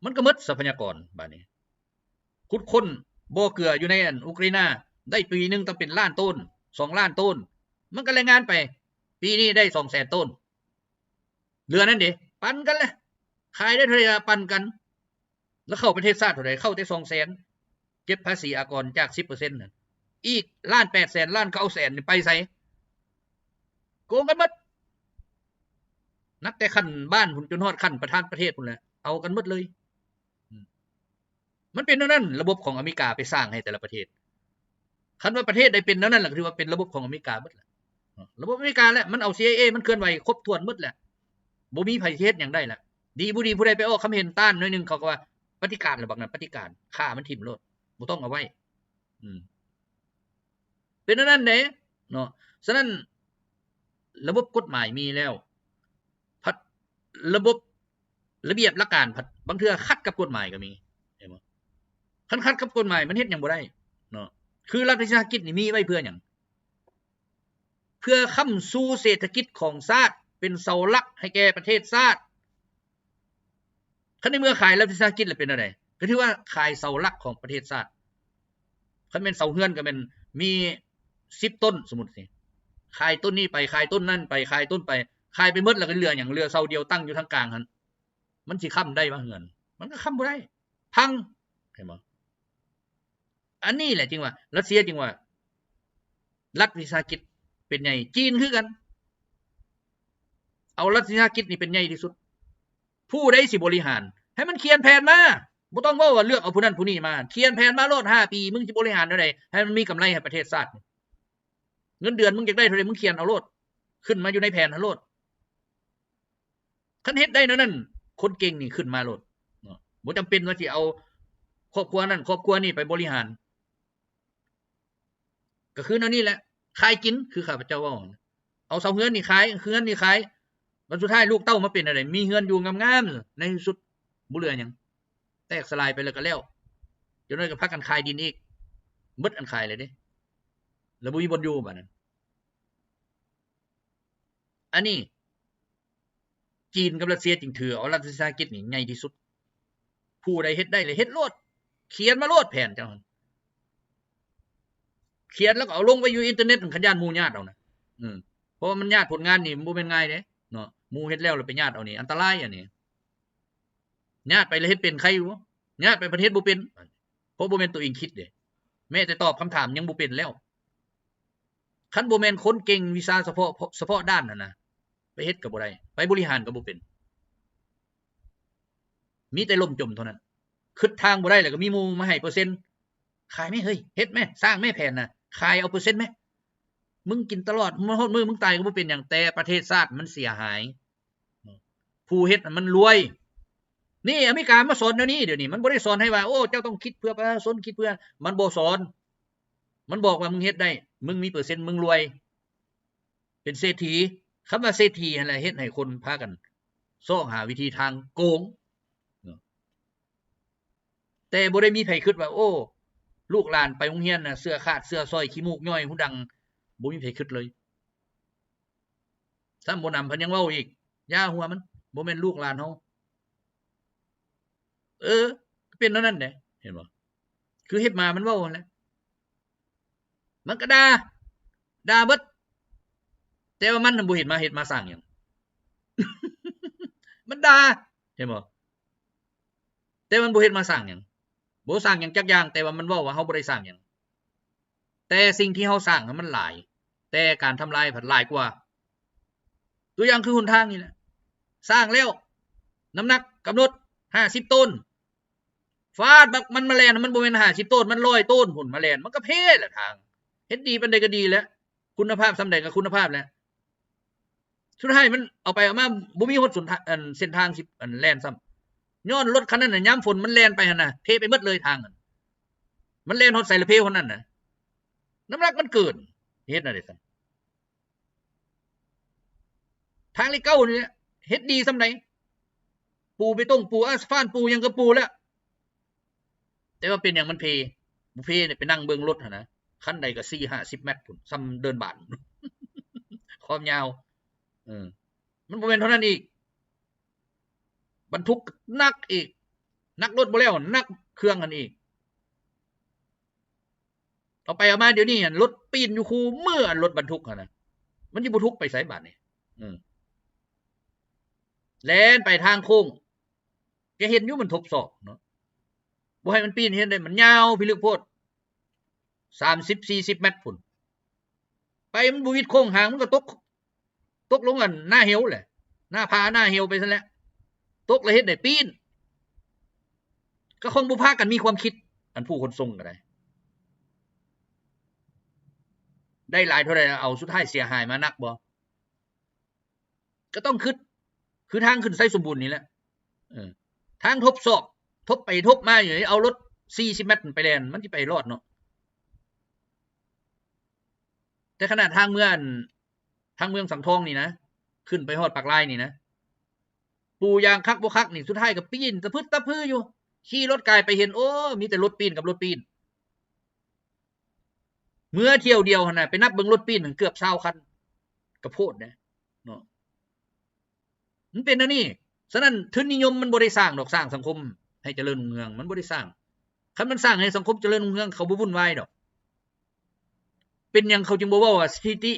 ມັນກໍໝົດຊັບພະຍາກອນບາດນີ້. ຂຸດຄົ້ນບໍ່ເກືອຢູ່ໃນອັນອຸກຣາຍນາ ໄດ້ປີໜຶ່ງຕ້ອງເປັນລ້ານໂຕນ ສອງລ້ານໂຕນ ມັນກໍລາຍງານໄປ ປີນີ້ໄດ້ສອງແສນໂຕນ. ເຫຼືອນັ້ນເດ ປັນກັນແຫຼະ ຂາຍໄດ້ເທົ່າໃດກໍປັນກັນ. ແລ້ວເຂົ້າປະເທດຊາດເທົ່າໃດ? ເຂົ້າແຕ່ສອງແສນ ເກັບພາສີອາກອນຈາກສິບເປີເຊັນນັ້ນ ອີກລ້ານແປດແສນ ລ້ານເກົ້າແສນນີ້ໄປໃສ? ໂກງກັນໝົດ ນັບແຕ່ຂັ້ນບ້ານພຸ້ນ ຈົນຮອດຂັ້ນປະທານປະເທດພຸ້ນແຫຼະ ເອົາກັນໝົດເລີຍ. ອືມ ມັນເປັນແນວນັ້ນ ລະບົບຂອງອາເມລິກາໄປສ້າງໃຫ້ແຕ່ລະປະເທດ. ຄັນວ່າປະເທດໃດເປັນແນວນັ້ນລະ ກໍຖືວ່າເປັນລະບົບຂອງອາເມລິກາເບິດລະ. ລະບົບອາເມລິກາແຫຼະ ມັນເອົາ CIA ມັນເຄື່ອນໄຫວຄົບຖ້ວນໝົດແຫຼະ. ບໍ່ມີໃຜຊິເຮັດຫຍັງໄດ້ລະ. ດີບໍ່ດີຜູ້ໃດໄປອອກຄຳເຫັນຕ້ານໜ້ອຍໜຶ່ງ ເຂົາກໍວ່າປະຕິການລະ ບັກນັ້ນປະຕິການ ຂ້າມັນຖິ້ມໂລດ ບໍ່ຕ້ອງເອົາໄວ້. ອືມ ເປັນແນວນັ້ນເດ້ເນາະ. ສະນັ້ນ ລະບົບກົດໝາຍມີແລ້ວ ພັດລະບົບລະບຽບຫຼັກການ ພັດບາງເທື່ອຂັດກັບກົດໝາຍກໍມີ ເຫັນບໍ່? ຄັນຂັດກັບກົດໝາຍມັນເຮັດຫຍັງບໍ່ໄດ້ເນາະ. ຄືລັດວິສາຫະກິດນີ້ມີໄວ້ເພື່ອຫຍັງ? ເພື່ອຄ້ຳຊູເສດຖະກິດຂອງຊາດ ເປັນເສົາຫຼັກໃຫ້ແກ່ປະເທດຊາດ. ຄັນໃນເມື່ອຂາຍລັດວິສາຫະກິດແລ້ວເປັນແນວໃດ? ກໍຖືວ່າຂາຍເສົາຫຼັກຂອງປະເທດຊາດ. ຄັນແມ່ນເສົາເຮືອນກໍແມ່ນມີສິບຕົ້ນ ສົມມຸດນີ້ ຂາຍຕົ້ນນີ້ໄປ ຂາຍຕົ້ນນັ້ນໄປ ຂາຍຕົ້ນໄປ ຂາຍໄປໝົດແລ້ວກໍເຫຼືອຫຍັງ? ເຫຼືອເສົາດຽວຕັ້ງຢູ່ທາງກາງຫັ້ນ ມັນຊິຄ້ຳໄດ້ບໍ່ເຮືອນ? ມັນກໍຄ້ຳບໍ່ໄດ້ ພັງ ເຫັນບໍ່? ອັນນີ້ແຫຼະຈຶ່ງວ່າ ຣັດເຊຍຈຶ່ງວ່າລັດວິສາຫະກິດເປັນໃຫຍ່. ຈີນຄືກັນ ເອົາລັດວິສາຫະກິດນີ້ເປັນໃຫຍ່ທີ່ສຸດ. ຜູ້ໃດຊິບໍລິຫານ ໃຫ້ມັນຂຽນແຜນມາ. ບໍ່ຕ້ອງເວົ້າວ່າເລືອກເອົາຜູ້ນັ້ນຜູ້ນີ້ມາ. ຂຽນແຜນມາໂລດ ຫ້າປີ ມຶງຊິບໍລິຫານແນວໃດ ໃຫ້ມັນມີກຳໄລໃຫ້ປະເທດຊາດ. ເງິນເດືອນມຶງຢາກໄດ້ເທົ່າໃດ ມຶງຂຽນເອົາໂລດ ຂຶ້ນມາຢູ່ໃນແຜນຫັ້ນໂລດ. ຄັນເຮັດໄດ້ແນວນັ້ນ ຄົນເກັ່ງນີ້ຂຶ້ນມາໂລດເນາະ. ບໍ່ຈຳເປັນວ່າຊິເອົາຄອບຄົວນັ້ນຄອບຄົວນີ້ໄປບໍລິຫານ. ກໍຄືແນວນີ້ແຫຼະ ຂາຍກິນ ຄືຂ້າພະເຈົ້າເວົ້າ ເອົາເສົາເຮືອນນີ້ຂາຍ ເຮືອນນີ້ຂາຍ ບັດສຸດທ້າຍລູກເຕົ້າມາເປັນແນວໃດ? ມີເຮືອນຢູ່ງາມໆ ໃນທີ່ສຸດບໍ່ເຫຼືອຫຍັງ ແຕກສະຫຼາຍໄປແລ້ວກໍແລ້ວ. ຈັກໜ້ອຍກໍພາກັນຂາຍດິນອີກ ໝົດອັນຂາຍແລ້ວເດ້ ແລ້ວບໍ່ມີບ່ອນຢູ່ບາດນັ້ນ. ອັນນີ້ ຈີນກັບຣັດເຊຍຈຶ່ງຖືເອົາລັດວິສາຫະກິດນີ້ໃຫຍ່ທີ່ສຸດ. ຜູ້ໃດເຮັດໄດ້ລະເຮັດໂລດ ຂຽນມາໂລດແຜນເຈົ້າ ຂຽນແລ້ວກໍເອົາລົງໄວ້ຢູ່ອິນເຕີເນັດ ຄັນຢ້ານໝູ່ຍາດເອົານະ. ເອີ ເພາະວ່າມັນຍາດ ຜົນງານນີ້ມັນບໍ່ແມ່ນງ່າຍເດ້ເນາະ. ໝູ່ເຮັດແລ້ວລະໄປຍາດເອົານີ້ ອັນຕະລາຍອັນນີ້. ຍາດໄປລະເຮັດເປັນໄຄຢູ່ ຍາດໄປພັດເຮັດບໍ່ເປັນ ເພາະບໍ່ແມ່ນໂຕເອງຄິດເດ້. ແມ້ແຕ່ຕອບຄຳຖາມຍັງບໍ່ເປັນແລ້ວ. ຄັນບໍ່ແມ່ນຄົນເກັ່ງວິຊາສະເພາະ ສະເພາະດ້ານຫັ້ນນະ ໄປເຮັດກໍບໍ່ໄດ້ ໄປບໍລິຫານກໍບໍ່ເປັນ ມີແຕ່ລົ້ມຈົມເທົ່ານັ້ນ. ຄິດທາງບໍ່ໄດ້ແລ້ວກໍມີໝູ່ມາໃຫ້ເປີເຊັນ ຂາຍແມ້ເຮີ້ຍ ເຮັດແມ້ ສ້າງແມ້ແຜນນະ ຂາຍເອົາເປີເຊັນແມ້ ມຶງກິນຕະຫຼອດ ມາຮອດມື້ມຶງຕາຍກໍບໍ່ເປັນຫຍັງ ແຕ່ປະເທດຊາດມັນເສຍຫາຍ. ຜູ້ເຮັດມັນລວຍ. ນີ້ອາເມລິກາມາສອນແນວນີ້ ດຽວນີ້ມັນບໍ່ໄດ້ສອນໃຫ້ວ່າ ໂອ້ ເຈົ້າຕ້ອງຄິດເພື່ອປະຊາຊົນ ຄິດເພື່ອ ມັນບໍ່ສອນ. ມັນບອກວ່າ ມຶງເຮັດໄດ້ ມຶງມີເປີເຊັນ ມຶງລວຍ ເປັນເສດຖີ. ຄຳວ່າເສດຖີຫັ້ນແຫຼະ ເຮັດໃຫ້ຄົນພາກັນຊອກຫາວິທີທາງໂກງ ແຕ່ບໍ່ໄດ້ມີໃຜຄິດວ່າ ໂອ້ ລູກຫຼານໄປໂຮງຮຽນນະ ເສື້ອຂາດເສື້ອສ້ອຍ ຂີ້ມູກຍ້ອຍ ຫູດັງ ບໍ່ມີໃຜຄິດເລີຍ. ຊ້ຳບໍ່ໜຳເພິ່ນຍັງເວົ້າອີກ ຢ່າຫົວມັນ ບໍ່ແມ່ນລູກຫຼານເຮົາ. ເອີ ເປັນແນວນັ້ນເດ້ ເຫັນບໍ່? ຄືເຮັດມາມັນເວົ້າຫັ້ນແຫຼະ ມັນກໍດ່າ ດ່າເບິດ ແຕ່ວ່າມັນນະບໍ່ເຮັດມາ ເຮັດມາສ້າງຫຍັງ? ມັນດ່າ ເຫັນບໍ່? ແຕ່ມັນບໍ່ເຮັດມາສ້າງຫຍັງ. ບໍ່ສ້າງຫຍັງຈັກຢ່າງ, ແຕ່ວ່າມັນເວົ້າວ່າເຮົາບໍ່ໄດ້ສ້າງຫຍັງ, ແຕ່ສິ່ງທີ່ເຮົາສ້າງນັ້ນມັນຫຼາຍ, ແຕ່ການທຳລາຍພັດຫຼາຍກວ່າ. ຕົວຢ່າງຄືຫົນທາງນີ້ແຫຼະ, ສ້າງແລ້ວ ນ້ຳໜັກກຳນົດຫ້າສິບໂຕນ, ຟາດບັກມັນມາແລ່ນ, ມັນບໍ່ແມ່ນຫ້າສິບໂຕນ, ມັນຮ້ອຍໂຕນພຸ້ນມາແລ່ນ, ມັນກໍເພແຫຼະທາງ. ເຮັດດີປານໃດກໍດີແຫຼະ, ຄຸນນະພາບສ່ຳໃດກໍຄຸນນະພາບແຫຼະ. ສຸດທ້າຍມັນເອົາໄປເອົາມາບໍ່ມີຮອດສົນທາ- ອັນເສັ້ນທາງຊິອັນແລ່ນຊ້ຳ, ຍ້ອນລົດຄັນນັ້ນນະ ຍາມຝົນມັນແລ່ນໄປຫັ້ນນະ ເພໄປໝົດເລີຍທາງນັ້ນ, ມັນແລ່ນຮອດໃສລະເພຮອດນັ້ນນະ, ນ້ຳໜັກມັນເກີນ, ເຮັດແນວໃດຊັ້ນ? ທາງເລກເກົ້ານີ້ແຫຼະ ເຮັດດີສ່ຳໃດ, ປູເບຕົງ ປູອາສະຟານ ປູຫຍັງກໍປູແລ້ວ, ແຕ່ວ່າເປັນຫຍັງມັນເພ? ບໍ່ເພນີ້ໄປນັ່ງເບິ່ງລົດຫັ້ນນະ, ຄັນໃດກໍສີ່ຫ້າສິບແມັດພຸ້ນ, ສ່ຳເດີ່ນບານ ຄວາມຍາວ. ເອີ ມັນບໍ່ແມ່ນເທົ່ານັ້ນອີກ, ບັນທຸກໜັກອີກ, ໜັກລົດບໍ່ແລ້ວ ໜັກເຄື່ອງຫັ້ນອີກ. ເອົາໄປເອົາມາດຽວນີ້ ອັນລົດປີ້ນຢູ່ຄູ່ມື້, ອັນລົດບັນທຸກຫັ້ນນະ ມັນຊິບໍ່ທຸກໄປໃສບາດນີ້? ເອີ ແລ່ນໄປທາງໂຄ້ງ ແກເຫັນຢູ່ມັນທົບຊອກເນາະ, ບໍ່ໃຫ້ມັນປີ້ນເຫັນໄດ້, ມັນຍາວພິລຶກໂພດ ສາມສິບ ສີ່ສິບແມັດພຸ້ນ, ໄປມັນບໍ່ວິດໂຄ້ງຫາງ, ມັນກໍຕົກ ຕົກລົງອັນໜ້າເຫວແຫຼະ, ໜ້າຜາໜ້າເຫວໄປຊັ້ນແຫຼະ, ຕົກແລ້ວເຮັດໃດ? ປີ້ນ. ກໍຄົງບໍ່ພາກັນມີຄວາມຄິດ ອັນຜູ້ຂົນສົ່ງກໍໄດ້, ໄດ້ຫຼາຍເທົ່າໃດເອົາ, ສຸດທ້າຍເສຍຫາຍມາໜັກບໍ່? ກໍຕ້ອງຄິດ, ຄືທາງຂຶ້ນໄຊສົມບູນນີ້ແຫຼະ, ເອີ ທາງທົບຊອກ ທົບໄປທົບມາຢູ່, ເອົາລົດສີ່ສິບແມັດໄປແລ່ນ, ມັນຊິໄປລອດເນາະ? ແຕ່ຂະໜາດທາງເມືອງ ທາງເມືອງສັງທອງນີ້ນະ, ຂຶ້ນໄປຮອດປາກລາຍນີ້ນະ, ປູຢາງຄັກບໍ່ຄັກນີ້ ສຸດທ້າຍກໍປີ້ນຕະພຶດຕະພືຢູ່, ຂີ່ລົດກາຍໄປເຫັນ ໂອ້ ມີແຕ່ລົດປີ້ນກັບລົດປີ້ນ. ເມືອທ່ຽວດຽວຫັ້ນນະ ໄປນັບເບິ່ງລົດປີ້ນເກືອບຊາວຄັນ, ກະໂພດເດ້ເນາະ. ມັນເປັນແນວນີ້. ສະນັ້ນ ທຶນນິຍົມມັນບໍ່ໄດ້ສ້າງດອກ, ສ້າງສັງຄົມໃຫ້ຈະເລີນຮຸ່ງເຮືອງ ມັນບໍ່ໄດ້ສ້າງ. ຄັນມັນສ້າງໃຫ້ສັງຄົມຈະເລີນຮຸ່ງເຮືອງ ເຂົາບໍ່ວຸ່ນວາຍດອກ. ເປັນຫຍັງເຂົາຈຶ່ງບໍ່ເວົ້າວ່າສະຖິຕິ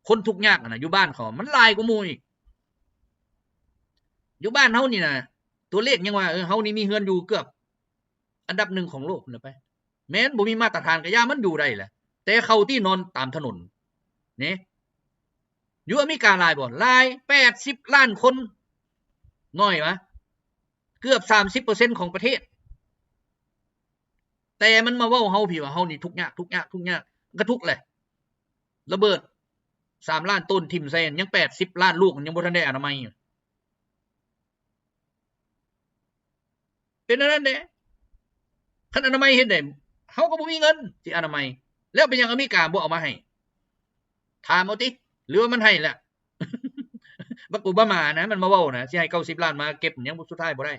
ຄົນທຸກຍາກຫັ້ນນະ ຢູ່ບ້ານເຂົາມັນຫຼາຍກວ່າໝູ່ອີກ? ຢູ່ບ້ານເຮົານີ້ນະ ຕົວເລກຍັງວ່າ ເອີ ເຮົານີ້ມີເຮືອນຢູ່ເກືອບອັນດັບໜຶ່ງຂອງໂລກພຸ້ນແຫຼະໄປ. ແມ່ນບໍ່ມີມາດຕະຖານກໍຢ່າ, ມັນຢູ່ໄດ້ແຫຼະ, ແຕ່ເຂົາຕິນອນຕາມຖະໜົນນີ້. ຢູ່ອາເມລິກາຫຼາຍບໍ່? ຫຼາຍ, ແປດສິບລ້ານຄົນ. ໜ້ອຍວະ? ເກືອບສາມສິບເປີເຊັນຂອງປະເທດ. ແຕ່ມັນມາເວົ້າເຮົາພີ້ວ່າເຮົານີ້ທຸກຍາກ, ທຸກຍາກ, ທຸກຍາກ, ມັນກໍທຸກແຫຼະ. ລະເບີດສາມລ້ານໂຕນຖິ້ມໃສ່ ຍັງແປດສິບລ້ານລູກ ມັນຍັງບໍ່ທັນໄດ້ອະນາໄມ. ເປັນອັນນັ້ນເດ້. ຄັນອະນາໄມເຮັດໄດ້, ເຮົາກໍບໍ່ມີເງິນຊິອະນາໄມ. ແລ້ວເປັນຫຍັງອາເມລິກາບໍ່ເອົາມາໃຫ້? ຖາມເອົາຕິ. ຫຼືວ່າມັນໃຫ້ແລ້ວ? ບັກໂອບາມານະ ມັນມາເວົ້ານະ ຊິໃຫ້ເກົ້າສິບລ້ານມາເກັບ ຍັງບໍ່ ສຸດທ້າຍບໍ່ໄດ້.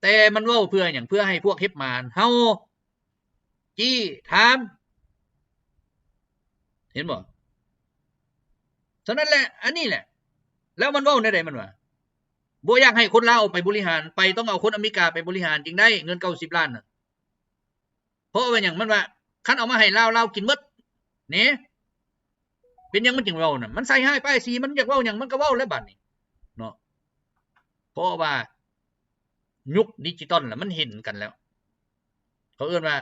ແຕ່ມັນເວົ້າເພື່ອຫຍັງ? ເພື່ອໃຫ້ພວກເຮັບໝານເຮົາ ຈີ້ ຖາມ. ເຫັນບໍ່? ສະນັ້ນແຫຼະ, ອັນນີ້ແຫຼະ. ແລ້ວມັນເວົ້າແນວໃດ? ມັນວ່າ ບໍ່ຢາກໃຫ້ຄົນລາວໄປບໍລິຫານ, ໄປ ຕ້ອງເອົາຄົນອາເມລິກາໄປບໍລິຫານຈຶ່ງໄດ້ເງິນເກົ້າສິບລ້ານນະ. ເພາະວ່າຫຍັງ? ມັນວ່າ ຄັນເອົາມາໃຫ້ລາວ, ລາວກິນໝົດເນ. ເປັນຫຍັງມັນຈຶ່ງເວົ້ານະ? ມັນໃສ່ຮ້າຍປ້າຍສີ, ມັນຢາກເວົ້າຫຍັງມັນກໍເວົ້າແລ້ວບາດນີ້ເນາະ. ເພາະວ່າຍຸກດິຈິຕອນລະ ມັນເຫັນກັນແລ້ວ. ເຂົາເອີ້ນວ່າ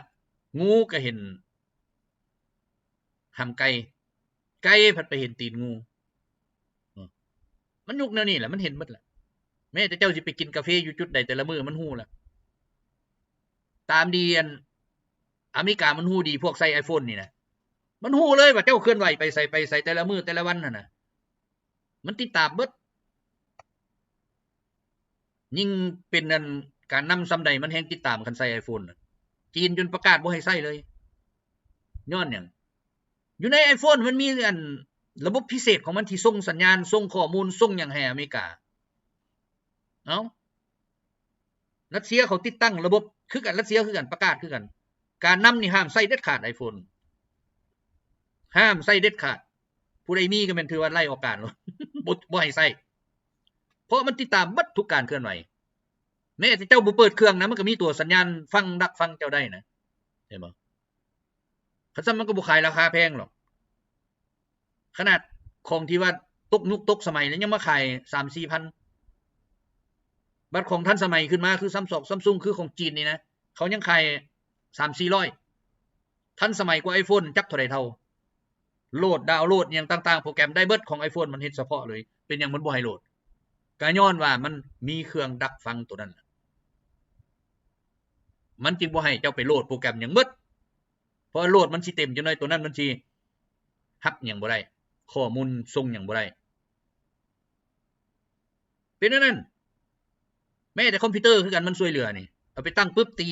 ງູກໍເຫັນ ຫຳໄກ່, ໄກ່ພັດໄປເຫັນຕີນງູ. ເອີ ມັນຍຸກແນວນີ້ແຫຼະ, ມັນເຫັນໝົດແຫຼະ. ແມ້ແຕ່ເຈົ້າຊິໄປກິນກາເຟຢູ່ຈຸດໃດແຕ່ລະມື້ ມັນຮູ້ແລ້ວ. ຕາມດີ ອັນ ອາເມລິກາມັນຮູ້ດີ, ພວກໃຊ້ໄອໂຟນນີ້ນະ ມັນຮູ້ເລີຍວ່າເຈົ້າເຄື່ອນໄຫວໄປໃສ, ໄປໃສ ແຕ່ລະມື້ ແຕ່ລະວັນຫັ້ນນະ. ມັນຕິດຕາມເບິດ. ຍິ່ງເປັນອັນການນຳສ່ຳໃດ ມັນແຮ່ງຕິດຕາມ. ຄັນໃຊ້ໄອໂຟນນະ ຈີນຈົນປະກາດບໍ່ໃຫ້ໃຊ້ເລີຍ. ຍ້ອນຫຍັງ? ຢູ່ໃນໄອໂຟນມັນມີອັນລະບົບພິເສດຂອງມັນ ທີ່ສົ່ງສັນຍານ, ສົ່ງຂໍ້ມູນ, ສົ່ງຫຍັງໃຫ້ອາເມລິກາ. ເອົ້າ ຣັດເຊຍເຂົາຕິດຕັ້ງລະບົບຄືກັນ, ຣັດເຊຍຄືກັນ, ປະກາດຄືກັນ. ການນຳນີ້ຫ້າມໃຊ້ເດັດຂາດ ໄອໂຟນ. ຫ້າມໃຊ້ເດັດຂາດ. ຜູ້ໃດມີກໍແມ່ນຖືວ່າໄລ່ອອກການໂລດ. ບໍ່, ບໍ່ໃຫ້ໃຊ້. ເພາະມັນຕິດຕາມເບິດທຸກການເຄື່ອນໄຫວ. ແມ້ແຕ່ເຈົ້າບໍ່ເປີດເຄື່ອງນະ, ມັນກໍມີຕົວສັນຍານຟັງ, ດັກຟັງເຈົ້າໄດ້ນະ. ເຫັນບໍ່? ຄັນຊັ້ນມັນກໍບໍ່ຂາຍລາຄາແພງຫຼອກ. ຂະໜາດຂອງທີ່ວ່າຕົກຍຸກຕົກສະໄໝແລ້ວ ຍັງມາຂາຍສາມສີ່ພັນ. ບັດຂອງທັນສະໄໝຂຶ້ນມາ ຄືຊຳຊອງ ຊຳຊຸງ ຄືຂອງຈີນນີ້ນະ ເຂົາຍັງຂາຍສາມສີ່ຮ້ອຍ ທັນສະໄໝກວ່າໄອໂຟນຈັກເທົ່າໃດເທົ່າ. ໂຫຼດ ດາວໂຫຼດຫຍັງຕ່າງໆ ໂປຣແກຣມໄດ້ເບິດ ຂອງໄອໂຟນມັນເຮັດສະເພາະເລີຍ. ເປັນຫຍັງມັນບໍ່ໃຫ້ໂຫຼດ? ກະຍ້ອນວ່າມັນມີເຄື່ອງດັກຟັງໂຕນັ້ນ ມັນຈຶ່ງບໍ່ໃຫ້ເຈົ້າໄປໂຫຼດໂປຣແກຣມຫຍັງເບິດ ເພາະໂຫຼດມັນຊິເຕັມ ຈັກໜ້ອຍໂຕນັ້ນມັນຊິຮັບຫຍັງບໍ່ໄດ້ ຂໍ້ມູນສົ່ງຫຍັງບໍ່ໄດ້. ເປັນແນວນັ້ນ. ແມ້ແຕ່ຄອມພິວເຕີຄືກັນ ມັນຊ່ວຍເຫຼືອນີ້ ເອົາໄປຕັ້ງປຶບ ຕີ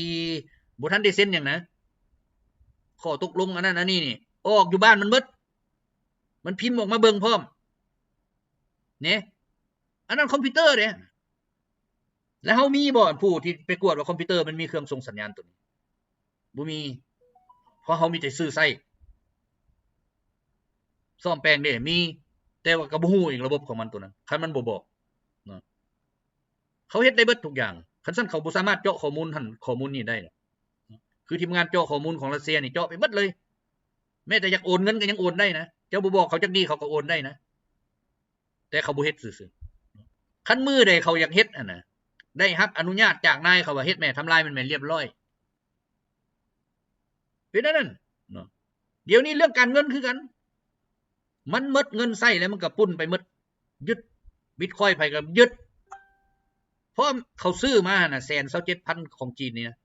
ບໍ່ທັນໄດ້ເຊັນຫຍັງນະ ຂໍ້ຕົກລົງອັນນັ້ນອັນນີ້ນີ້ ອອກຢູ່ບ້ານມັນເບິດ ມັນພິມອອກມາເບິ່ງພ້ອມເນ. ອັນນັ້ນຄອມພິວເຕີເດ້. ແລ້ວເຮົາມີບໍ່ ອັນຜູ້ທີ່ໄປກວດວ່າຄອມພິວເຕີມັນມີເຄື່ອງສົ່ງສັນຍານໂຕນີ້? ບໍ່ມີ ເພາະເຮົາມີແຕ່ຊື້ໃຊ້ ສ້ອມແປງເດ້ ມີ ແຕ່ວ່າກໍບໍ່ຮູ້ອີກລະບົບຂອງມັນໂຕນັ້ນ ຄັນມັນບໍ່ບອກເນາະ. ເຂົາເຮັດໄດ້ເບິດທຸກຢ່າງ ຄັນຊັ້ນເຂົາບໍ່ສາມາດເຈາະຂໍ້ມູນຫັ້ນຂໍ້ມູນນີ້ໄດ້. ຄືທີມງານເຈາະຂໍ້ມູນຂອງຣັດເຊຍນີ້ເຈາະໄປເບິດເລີຍ ແມ້ແຕ່ຢາກໂອນເງິນກໍຍັງໂອນໄດ້ນະ ເຈົ້າບໍ່ບອກເຂົາຈັກດີ້ເຂົາກໍໂອນໄດ້ນະ ແຕ່ເຂົາບໍ່ເຮັດຊື່ໆ. ຄັນມື້ໃດເຂົາຢາກເຮັດຫັ້ນນະ ໄດ້ຮັບອະນຸຍາດຈາກນາຍເຂົາວ່າເຮັດແມ້ ທຳລາຍມັນແມ້ ລຽບຮ້ອຍ. ເປັນອັນນັ້ນເນາະ. ດຽວນີ້ເລື່ອງການເງິນຄືກັນ ມັນໝົດເງິນໃຊ້ແລ້ວ ມັນກໍປຸ້ນໄປໝົດ ຍຶດ ບິດຄອຍໃຜກໍຍຶດ ເພາະເຂົາຊື້ມາຫັ້ນນະ ແສນຊາວເຈັດພັນຂອງຈີນນີ້ນະ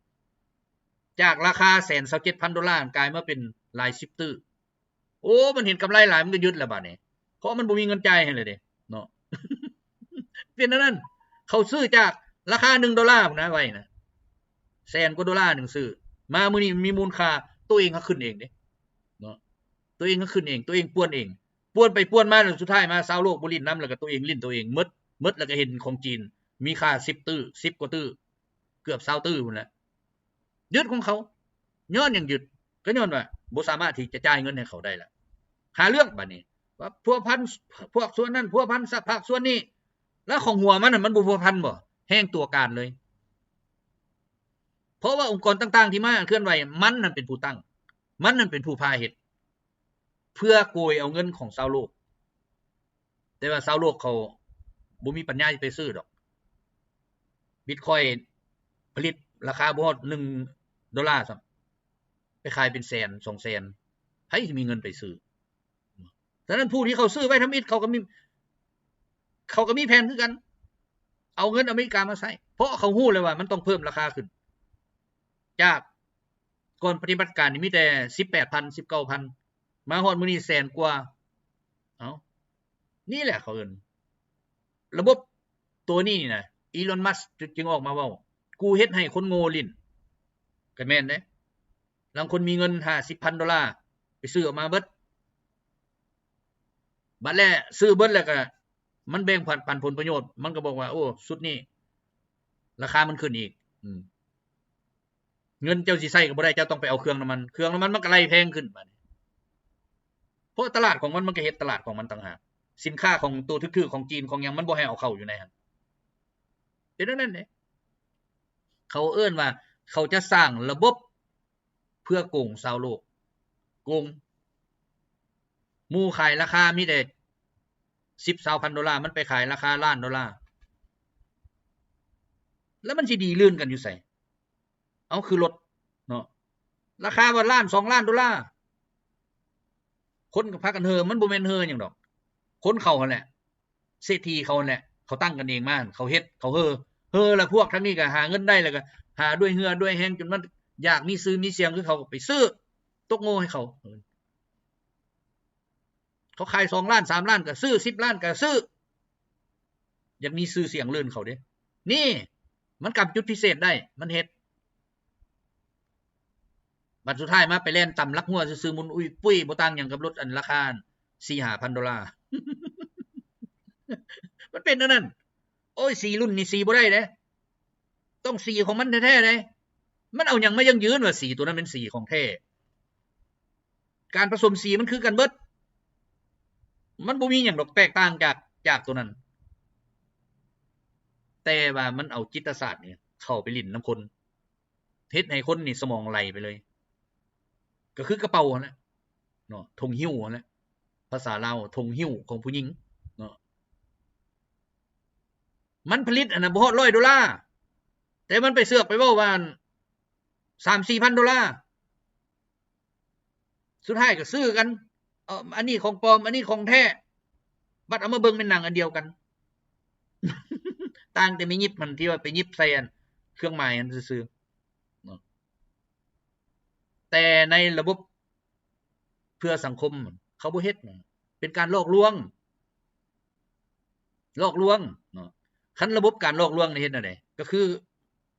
ຈາກລາຄາແສນຊາວເຈັດພັນໂດລາ ກາຍມາເປັນຫຼາຍສິບຕື້. ໂອ້ ມັນເຫັນກຳໄລຫຼາຍ ມັນກໍຍຶດແລ້ວບາດນີ້ ເພາະມັນບໍ່ມີເງິນຈ່າຍໃຫ້ແລ້ວເດ້ເນາະ. ເປັນອັນນັ້ນ ເຂົາຊື້ຈາກລາຄາໜຶ່ງໂດລາພຸ້ນນະ ໄວ້ນະ ແສນກວ່າໂດລາໜຶ່ງຊື້ ມາມື້ນີ້ມີມູນຄ່າ ໂຕເອງຫາຂຶ້ນເອງເດ້ເນາະ ໂຕເອງຫາຂຶ້ນເອງ ໂຕເອງປ່ວນເອງ ປ່ວນໄປປ່ວນມາ ແລ້ວສຸດທ້າຍມາຊາວໂລກບໍ່ຫຼິ້ນນຳ ແລ້ວກໍໂຕເອງຫຼິ້ນໂຕເອງໝົດ ໝົດ ແລ້ວກໍເຫັນຂອງຈີນມີຄ່າສິບຕື້ ສິບກວ່າຕື້ ເກືອບຊາວຕື້ພຸ້ນແຫຼະ ຍຶດຂອງເຂົາ. ຍ້ອນຫຍັງຍຶດ? ກໍຍ້ອນວ່າບໍ່ສາມາດທີ່ຈະຈ່າຍເງິນໃຫ້ເຂົາໄດ້ລະ ຫາເລື່ອງບາດນີ້ ວ່າພົວພັນພວກສ່ວນນັ້ນ ພົວພັນພາກສ່ວນນີ້ ແລ້ວຂອງຫົວມັນນັ້ນ ມັນບໍ່ພົວພັນບໍ່? ແຮງຕົວະການເລີຍ ເພາະວ່າອົງກອນຕ່າງໆທີ່ມາເຄື່ອນໄຫວ ມັນນັ້ນເປັນຜູ້ຕັ້ງ ມັນນັ້ນເປັນຜູ້ພາເຮັດ ເພື່ອໂກຍເອົາເງິນຂອງຊາວໂລກ. ແຕ່ວ່າຊາວໂລກເຂົາບໍ່ມີປັນຍາຊິໄປຊື້ດອກ ບິດຄອຍຜະລິດລາຄາບໍ່ຮອດໜຶ່ງໂດລາຊ້ຳ ໄປຂາຍເປັນແສນສອງແສນ ໃຜຊິມີເງິນໄປຊື້? ສະນັ້ນຜູ້ທີ່ເຂົາຊື້ໄວ້ທຳອິດ ເຂົາກໍມີ ເຂົາກໍມີແຜນຄືກັນ ເອົາເງິນອາເມລິກາມາໃຊ້ ເພາະເຂົາຮູ້ແລ້ວວ່າມັນຕ້ອງເພີ່ມລາຄາຂຶ້ນ ຈາກ ກ່ອນປະຕິບັດການນີ້ມີແຕ່ສິບແປດພັນ ສິບເກົ້າພັນ ມາຮອດມື້ນີ້ແສນກວ່າ. ເອົ້າ ນີ້ແຫຼະເຂົາເອີ້ນລະບົບໂຕນີ້ນະ ອີລອນ ມັສ ຈຶ່ງອອກມາເວົ້າ ກູເຮັດໃຫ້ຄົນໂງ່ຫຼິ້ນ ກໍແມ່ນເດ້ ລາງຄົນມີເງິນຫ້າສິບພັນໂດລາ ໄປຊື້ອອກມາເບິດ ບັດແລ້ວຊື້ເບິດແລ້ວກໍມັນແບ່ງປັນຜົນປະໂຫຍດ ມັນກໍບອກວ່າ ໂອ້ ຊຸດນີ້ລາຄາມັນຂຶ້ນອີກ ອືມ ເງິນເຈົ້າຊິໃຊ້ກໍບໍ່ໄດ້ ເຈົ້າຕ້ອງໄປເອົາເຄື່ອງນຳມັນ ເຄື່ອງນຳມັນມັນກໍໄລ່ແພງຂຶ້ນບາດນີ້ ເພາະຕະຫຼາດຂອງມັນ ມັນກໍເຮັດຕະຫຼາດຂອງມັນຕ່າງຫາກ ສິນຄ້າຂອງໂຕຖືກໆຂອງຈີນຂອງຫຍັງ ມັນບໍ່ໃຫ້ເອົາເຂົ້າຢູ່ໃນຫັ້ນ ເປັນແນວນັ້ນເດ້. ເຂົາເອີ້ນວ່າ ເຂົາຈະສ້າງລະບົບເພື່ອໂກງຊາວໂລກ ໂກງ ໝູ່ຂາຍລາຄາມີແຕ່ສິບ ຊາວພັນໂດລາ ມັນໄປຂາຍລາຄາລ້ານໂດລາ ແລ້ວມັນຊິດີລື່ນກັນຢູ່ໃສ? ເອົາ ຄືລົດເນາະ ລາຄາວ່າລ້ານສອງລ້ານໂດລາ ຄົນກໍພາກັນເຮີ ມັນບໍ່ແມ່ນເຮີຫຍັງດອກ ຄົນເຂົາຫັ້ນແຫຼະ ເສດຖີ່ເຂົາຫັ້ນແຫຼະ ເຂົາຕັ້ງກັນເອງມາ ເຂົາເຮັດ ເຂົາເຮີ ເຮີແລ້ວພວກທາງນີ້ກໍຫາເງິນໄດ້ ແລ້ວກໍຫາດ້ວຍເຫື່ອດ້ວຍແຮງ ຈົນມັນຢາກມີຊື່ມີສຽງຄືເຂົາ ກໍໄປຊື້ ຕົກໂງ່ໃຫ້ເຂົາ. ເຂົາຂາຍສອງລ້ານ ສາມລ້ານກໍຊື້ ສິບລ້ານກໍຊື້ ຢາກມີຊື່ສຽງລື່ນເຂົາເດ້ ນີ້ ມັນກຳຈຸດພິເສດໄດ້ ມັນເຮັດ ບັດສຸດທ້າຍມາໄປແລ່ນຕຳລັກຮົ້ວຊື່ໆ ໝຸນອຸ້ຍປຸ້ຍ ບໍ່ຕ່າງຫຍັງກັບລົດອັນລາຄາສີ່ຫ້າພັນໂດລາ ມັນເປັນແນວນັ້ນ. ໂອ້ຍ ສີລຸ້ນນີ້ສີບໍ່ໄດ້ເດ້ ຕ້ອງສີຂອງມັນແທ້ໆເດ້ ມັນເອົາຫຍັງມາຢັ້ງຢືນວ່າສີໂຕນັ້ນແມ່ນສີຂອງແທ້? ການປະສົມສີມັນຄືກັນເບິດ ມັນບໍ່ມີຫຍັງດອກແຕກຕ່າງຈາກ ຈາກໂຕນັ້ນ ແຕ່ວ່າມັນເອົາຈິດຕະສາດນີ້ເຂົ້າໄປຫຼິ້ນນຳຄົນ ເຮັດໃຫ້ຄົນນີ້ສະໝອງໄຫຼໄປເລີຍ ກໍຄືກະເປົາຫັ້ນແຫຼະເນາະ ຖົງຫິ້ວຫັ້ນແຫຼະ ພາສາລາວ ຖົງຫິ້ວຂອງຜູ້ຍິງເນາະ. ມັນຜະລິດຫັ້ນນະ ບໍ່ຮອດຮ້ອຍໂດລາ ແຕ່ມັນໄປເຊືອກໄປເວົ້າວ່າ ສາມສີ່ພັນໂດລາ ສຸດທ້າຍກໍຊື້ກັນ ເອົາ ອັນນີ້ຂອງປອມ ອັນນີ້ຂອງແທ້ ບັດເອົາມາເບິ່ງແມ່ນໜັງອັນດຽວກັນ ຕ່າງແຕ່ແມ່ຍິບຫັ້ນ ທີ່ວ່າໄປຍິບໃສ່ອັນເຄື່ອງໝາຍຫັ້ນຊື່ໆ ເນາະ ແຕ່ໃນລະບົບເພື່ອສັງຄົມ ເຂົາບໍ່ເຮັດ ເປັນການຫຼອກລວງ ຫຼອກລວງເນາະ. ຄັນລະບົບການຫຼອກລວງນີ້ເຮັດແນວໃດ? ກໍຄື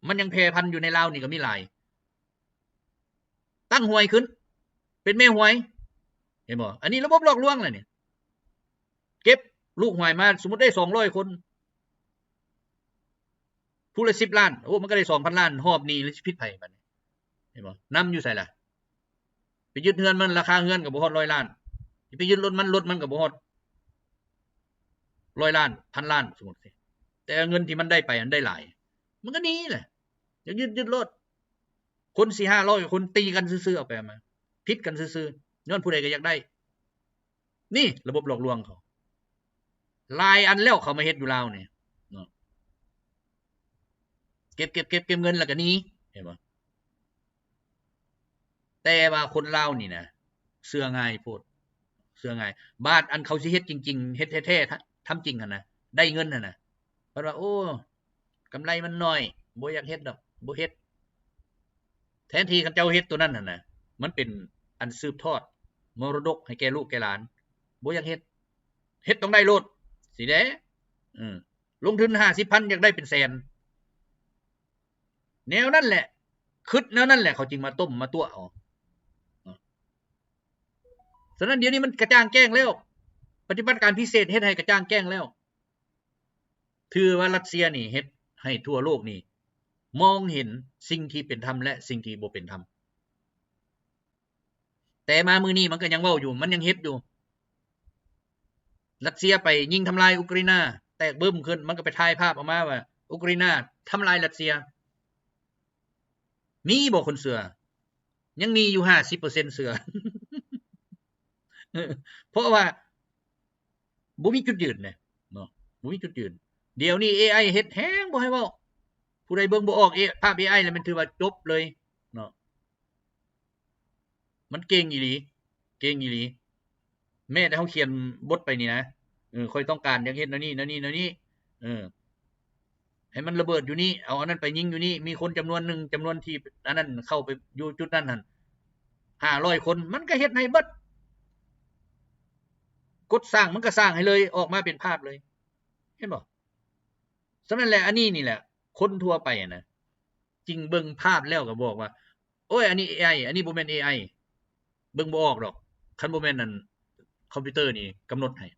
ມັນຍັງແຜ່ພັນຢູ່ໃນລາວນີ້ກໍມີຫຼາຍ ຕັ້ງຫ້ວຍຂຶ້ນ ເປັນແມ່ຫ້ວຍ ເຫັນບໍ່? ອັນນີ້ລະບົບຫຼອກລວງແຫຼະນີ້ ເກັບລູກຫ້ວຍມາ ສົມມຸດໄດ້ສອງຮ້ອຍຄົນ ຜູ້ລະສິບລ້ານ ໂອ້ ມັນກໍໄດ້ສອງພັນລ້ານ ຫອບໜີ້ ແລ້ວຊິຜິດໃຜບັດນີ້ ເຫັນບໍ່? ນຳຢູ່ໃສລະ? ໄປຍຶດເຮືອນມັນ ລາຄາເຮືອນກໍບໍ່ຮອດຮ້ອຍລ້ານ ຊິໄປຍຶດລົດມັນ ລົດມັນກໍບໍ່ຮອດຮ້ອຍລ້ານ ພັນລ້ານ ສົມມຸດຊິ ແຕ່ເງິນທີ່ມັນໄດ້ໄປຫັ້ນໄດ້ຫຼາຍ ມັນກໍໜີແຫຼະ ຢາກຍຶດ ຍຶດໂລດ ຄົນສີ່ຫ້າຮ້ອຍຄົນຕີກັນຊື່ໆ ເອົາໄປເອົາມາ ຜິດກັນຊື່ໆ ຍ້ອນຜູ້ໃດກໍຢາກໄດ້. ນີ້ລະບົບຫຼອກລວງເຂົາ ຫຼາຍອັນແລ້ວ ເຂົາມາເຮັດຢູ່ລາວນີ້ເນາະ ເກັບ ເກັບ ເກັບ ເກັບເງິນແລ້ວກໍໜີ ເຫັນບໍ່? ແຕ່ວ່າຄົນລາວນີ້ນະ ເຊື່ອງ່າຍໂພດ ເຊື່ອງ່າຍ. ບາດອັນເຂົາຊິເຮັດຈິງໆ ເຮັດແທ້ໆ ທຳຈິງຫັ້ນນະ ໄດ້ເງິນຫັ້ນນະ ເພິ່ນວ່າ ໂອ້ ກຳໄລມັນໜ້ອຍ ບໍ່ຢາກເຮັດດອກ ບໍ່ເຮັດ. ແທນທີ່ຄັນເຈົ້າເຮັດໂຕນັ້ນຫັ້ນນະ ມັນເປັນອັນສືບທອດມໍລະດົກໃຫ້ແກ່ລູກແກ່ຫຼານ ບໍ່ຢາກເຮັດ ເຮັດຕ້ອງໄດ້ໂລດ ຊິແດ່ ເອີ ລົງທຶນຫ້າສິບພັນ ຢາກໄດ້ເປັນແສນ ແນວນັ້ນແຫຼະ ຄິດແນວນັ້ນແຫຼະ ເຂົາຈຶ່ງມາຕົ້ມມາຕົວະເອົາ. ສະນັ້ນ ດຽວນີ້ມັນກະຈ່າງແຈ້ງແລ້ວ ປະຕິບັດການພິເສດເຮັດໃຫ້ກະຈ່າງແຈ້ງແລ້ວ ຖືວ່າຣັດເຊຍນີ້ເຮັດໃຫ້ທົ່ວໂລກນີ້ມອງເຫັນສິ່ງທີ່ເປັນທຳ ແລະ ສິ່ງທີ່ບໍ່ເປັນທຳ. ແຕ່ມາມື້ນີ້ມັນກໍຍັງເວົ້າຢູ່ ມັນຍັງເຮັດຢູ່. ຣັດເຊຍໄປຍິງທຳລາຍອຸກຣາຍນາ ແຕກບຶ້ມຂຶ້ນ ມັນກໍໄປຖ່າຍພາບອອກມາວ່າ ອຸກຣາຍນາທຳລາຍຣັດເຊຍ. ມີບໍ່ຄົນເຊື່ອ? ຍັງມີຢູ່ຫ້າສິບເປີເຊັນເຊື່ອ ເພາະວ່າບໍ່ມີຈຸດຢືນເດ້ເນາະ ບໍ່ມີຈຸດຢືນ. ດຽວນີ້ເອໄອເຮັດແຮງບໍ່ໃຫ້ເວົ້າ ຜູ້ໃດເບິ່ງບໍ່ອອກເອ ພາບເອໄອແລ້ວແມ່ນຖືວ່າຈົບເລີຍເນາະ. ມັນເກັ່ງອີ່ຫຼີ ເກັ່ງອີ່ຫຼີ. ແມ້ແຕ່ເຮົາຂຽນບົດໄປນີ້ນະ ເອີ ຂ້ອຍຕ້ອງການຢາກເຮັດແນວນີ້ ແນວນີ້ ແນວນີ້ ເອີ ໃຫ້ມັນລະເບີດຢູ່ນີ້ ເອົາອັນນັ້ນໄປຍິງຢູ່ນີ້ ມີຄົນຈຳນວນໜຶ່ງ ຈຳນວນທີ່ອັນນັ້ນເຂົ້າໄປຢູ່ຈຸດນັ້ນຫັ້ນ ຫ້າຮ້ອຍຄົນ ມັນກໍເຮັດໃຫ້ເບິດ. ກົດສ້າງ ມັນກໍສ້າງໃຫ້ເລີຍ ອອກມາເປັນພາບເລີຍ ເຫັນບໍ່? ສະນັ້ນແຫຼະ ອັນນີ້ນີ້ແຫຼະ ຄົນທົ່ວໄປນະ ຈຶ່ງເບິ່ງພາບແລ້ວກໍບອກວ່າ ໂອ້ຍ ອັນນີ້ເອໄອ ອັນນີ້ບໍ່ແມ່ນເອໄອ ເບິ່ງບໍ່ອອກດອກ ຄັນບໍ່ແມ່ນອັນຄອມພິວເຕີນີ້ກຳນົດໃຫ້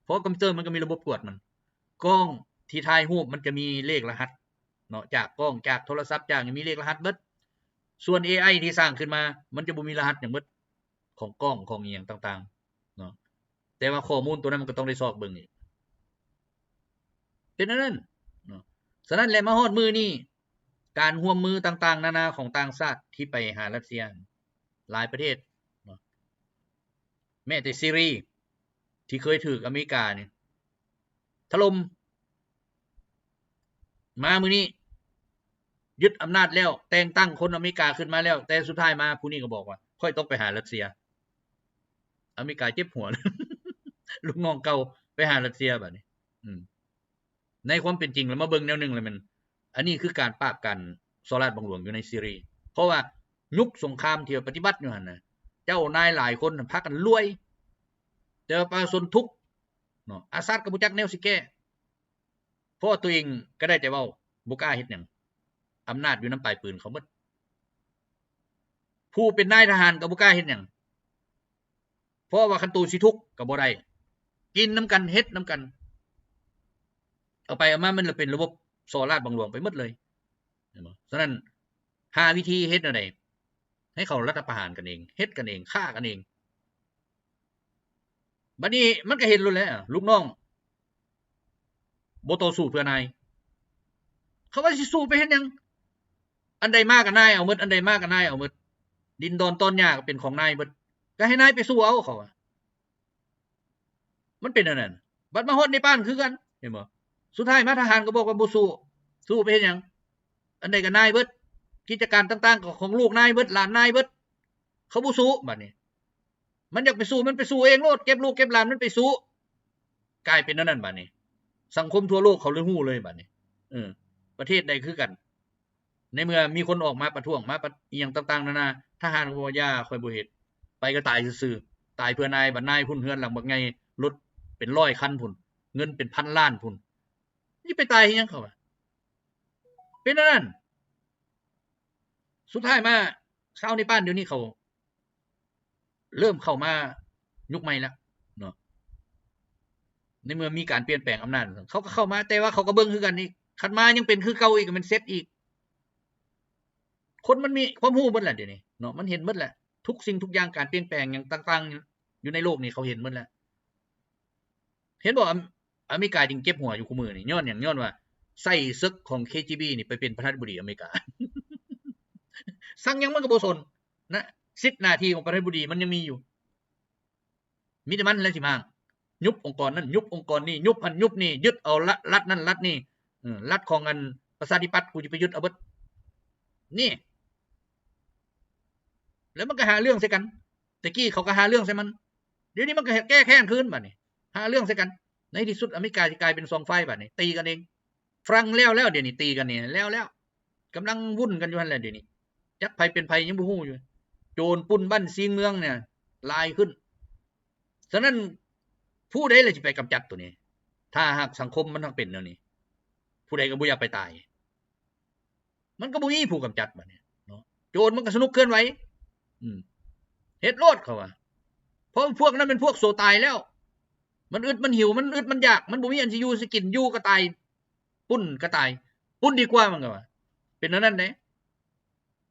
ເພາະຄອມພິວເຕີມັນກໍມີລະບົບກວດມັນ ກ້ອງທີ່ຖ່າຍຮູບມັນຈະມີເລກລະຫັດເນາະ ຈາກກ້ອງ ຈາກໂທລະສັບ ຈາກຫຍັງມີເລກລະຫັດເບິດ. ສ່ວນເອໄອທີ່ສ້າງຂຶ້ນມາ ມັນຈະບໍ່ມີລະຫັດຫຍັງເບິດ ຂອງກ້ອງ ຂອງອີ່ຫຍັງຕ່າງໆເນາະ ແຕ່ວ່າຂໍ້ມູນໂຕນັ້ນມັນກໍຕ້ອງໄດ້ຊອກເບິ່ງອີກ ເປັນອັນນັ້ນເນາະ. ສະນັ້ນແຫຼະ ມາຮອດມື້ນີ້ ການຮ່ວມມືຕ່າງໆນານາຂອງຕ່າງຊາດທີ່ໄປຫາຣັດເຊຍ ຫຼາຍປະເທດເນາະ ແມ້ແຕ່ຊີຣີທີ່ເຄີຍຖືກອາເມລິການີ້ຖະຫຼົ່ມ ມາມື້ນີ້ຍຶດອຳນາດແລ້ວ ແຕ່ງຕັ້ງຄົນອາເມລິກາຂຶ້ນມາແລ້ວ ແຕ່ສຸດທ້າຍມາຜູ້ນີ້ກໍບອກວ່າ ຂ້ອຍຕ້ອງໄປຫາຣັດເຊຍ. ອາເມລິກາເຈັບຫົວ ລູກນ້ອງເກົ່າໄປຫາຣັດເຊຍບາດນີ້. ອືມ ໃນຄວາມເປັນຈິງແລ້ວ ມາເບິ່ງແນວໜຶ່ງແລ້ວແມ່ນ ອັນນີ້ຄືການປາບການສໍ້ລາດບັງຫຼວງຢູ່ໃນຊີຣີ ເພາະວ່າຍຸກສົງຄາມທີ່ປະຕິວັດຢູ່ຫັ້ນນະ ເຈົ້ານາຍຫຼາຍຄົນພາກັນລວຍ ແຕ່ວ່າປະຊາຊົນທຸກເນາະ. ອາຊາດກໍບໍ່ຈັກແນວຊິແກ້ ເພາະວ່າຕົວເອງກໍໄດ້ແຕ່ເວົ້າ ບໍ່ກ້າເຮັດຫຍັງ ອຳນາດຢູ່ນຳປາຍປືນເຂົາໝົດ. ຜູ້ເປັນນາຍທະຫານກໍບໍ່ກ້າເຮັດຫຍັງ ເພາະວ່າຄັນໂຕຊິທຸກກໍບໍ່ໄດ້ ກິນນຳກັນ ເຮັດນຳກັນ ເອົາໄປເອົາມາມັນລະເປັນລະບົບສໍ້ລາດບັງຫຼວງໄປໝົດເລີຍ ເຫັນບໍ່? ສະນັ້ນ ຫາວິທີເຮັດແນວໃດໃຫ້ເຂົາລັດຖະປະຫານກັນເອງ ເຮັດກັນເອງ ຂ້າກັນເອງ. ບັດນີ້ມັນກໍເຫັນໂລດແຫຼະ ລູກນ້ອງບໍ່ຕໍ່ສູ້ເພື່ອນາຍ ເຂົາວ່າຊິສູ້ໄປເຮັດຫຍັງ? ອັນໃດມາກໍນາຍເອົາໝົດ ອັນໃດມາກໍນາຍເອົາໝົດ ດິນດອນຕອນຫຍ້າກໍເປັນຂອງນາຍເບິດ ກໍໃຫ້ນາຍໄປສູ້ເອົາ ເຂົາວ່າ ມັນເປັນແນວນັ້ນ. ບັດມາຮອດເນປານຄືກັນ ເຫັນບໍ່? ສຸດທ້າຍມາທະຫານກໍບອກວ່າບໍ່ສູ້. ສູ້ໄປເຮັດຫຍັງ? ອັນໃດກໍນາຍເບິດ, ກິດຈະການຕ່າງໆກໍຂອງລູກນາຍເບິດ, ຫຼານນາຍເບິດ. ເຂົາບໍ່ສູ້ບາດນີ້. ມັນຢາກໄປສູ້ ມັນໄປສູ້ເອງໂລດ, ເກັບລູກເກັບຫຼານມັນໄປສູ້. ກາຍເປັນແນວນັ້ນບາດນີ້. ສັງຄົມທົ່ວໂລກເຂົາເລີຍຮູ້ເລີຍບາດນີ້. ເອີ ປະເທດໃດຄືກັນ. ໃນເມື່ອມີຄົນອອກມາປະທ້ວງ ມາປະ ອີ່ຫຍັງຕ່າງໆນານາ, ທະຫານກໍບອກວ່າ ຢ່າ, ຂ້ອຍບໍ່ເຮັດ, ໄປກໍຕາຍຊື່ໆ, ຕາຍເພື່ອນາຍ, ບັດນາຍພຸ້ນ ເຮືອນຫຼັງບັກໃຫຍ່, ລົດເປັນຮ້ອຍຄັນພຸ້ນ, ເງິນເປັນພັນລ້ານພຸ້ນ, ຊິໄປຕາຍເຮັດຫຍັງເຂົາວ່າ. ເປັນອັນນັ້ນ. ສຸດທ້າຍມາ ຊາວເນປານດຽວນີ້ເຂົາ ເລີ່ມເຂົ້າມາຍຸກໃໝ່ແລ້ວເນາະ. ໃນເມື່ອມີການປ່ຽນແປງອຳນາດ ເຂົາກໍເຂົ້າມາ, ແຕ່ວ່າເຂົາກໍເບິ່ງຄືກັນອີກ, ຄັນມາຍັງເປັນຄືເກົ່າອີກ ກໍແມ່ນເສັດອີກ. ຄົນມັນມີຄວາມຮູ້ເບິດແຫຼະດຽວນີ້ເນາະ, ມັນເຫັນເບິດແຫຼະ ທຸກສິ່ງທຸກຢ່າງ, ການປ່ຽນແປງຫຍັງຕ່າງໆ ຢູ່ໃນໂລກນີ້ ເຂົາເຫັນເບິດແລ້ວ. ເຫັນບໍ່ ອາ ອາເມລິກາຈຶ່ງເຈັບຫົວຢູ່ຄູ່ມື້ນີ້ ຍ້ອນຫຍັງ? ຍ້ອນວ່າໃຊ້ເສິກຂອງ ເຄ ຈີ ບີ ນີ້ໄປເປັນປະທານາທິບໍດີອາເມລິກາ. ສັ່ງຫຍັງມັນກໍບໍ່ສົນນະ, ສິດໜ້າທີ່ຂອງປະທານາທິບໍດີມັນຍັງມີຢູ່. ມີແຕ່ມັນແຫຼະຊິມາ ຍຸບອົງກອນນັ້ນ ຍຸບອົງກອນນີ້ ຍຸບຫັ້ນຍຸບນີ້ ຍຶດເອົາລັດນັ້ນລັດນີ້ ເອີ ລັດຂອງອັນປະຊາທິປັດ ກູຈະໄປຍຶດເອົາເບິດ ນີ້. ແລ້ວມັນກໍຫາເລື່ອງໃສ່ກັນ. ແຕ່ກີ້ເຂົາກໍຫາເລື່ອງໃສ່ມັນ, ດຽວນີ້ມັນກໍແກ້ແຄ້ນຄືນບາດນີ້, ຫາເລື່ອງໃສ່ກັນ. ໃນທີ່ສຸດອາເມລິກາຊິກາຍເປັນສອງຝ່າຍບາດນີ້, ຕີກັນເອງ. ຝຣັ່ງແລ້ວແລ້ວ ດຽວນີ້ຕີກັນນີ້ແລ້ວແລ້ວ, ກຳລັງວຸ້ນກັນຢູ່ຫັ້ນແຫຼະດຽວນີ້, ຈັກໃຜເປັນໃຜຍັງບໍ່ຮູ້ຢູ່. ໂຈນປຸ້ນບ້ານຊີງເມືອງນີ້ຫຼາຍຂຶ້ນ. ສະນັ້ນ ຜູ້ໃດລະຊິໄປກຳຈັດໂຕນີ້? ຖ້າຫາກສັງຄົມມັນທັງເປັນແນວນີ້, ຜູ້ໃດກໍບໍ່ຢາກໄປຕາຍ. ມັນກໍບໍ່ມີຜູ້ກຳຈັດບາດນີ້ເນາະ, ໂຈນມັນກໍສະໜຸກເຄື່ອນໄຫວ. ອືມ ເຮັດໂລດເຂົາວ່າ, ເພາະພວກນັ້ນແມ່ນພວກໂສຕາຍແລ້ວ. ມັນອຶດມັນຫິວ, ມັນອຶດມັນຢາກ, ມັນບໍ່ມີອັນຊິຢູ່ຊິກິນ, ຢູ່ກໍຕາຍ, ປຸ້ນກໍຕາຍ, ປຸ້ນດີກວ່າ, ມັນກໍວ່າ ເປັນແນວນັ້ນເດ້.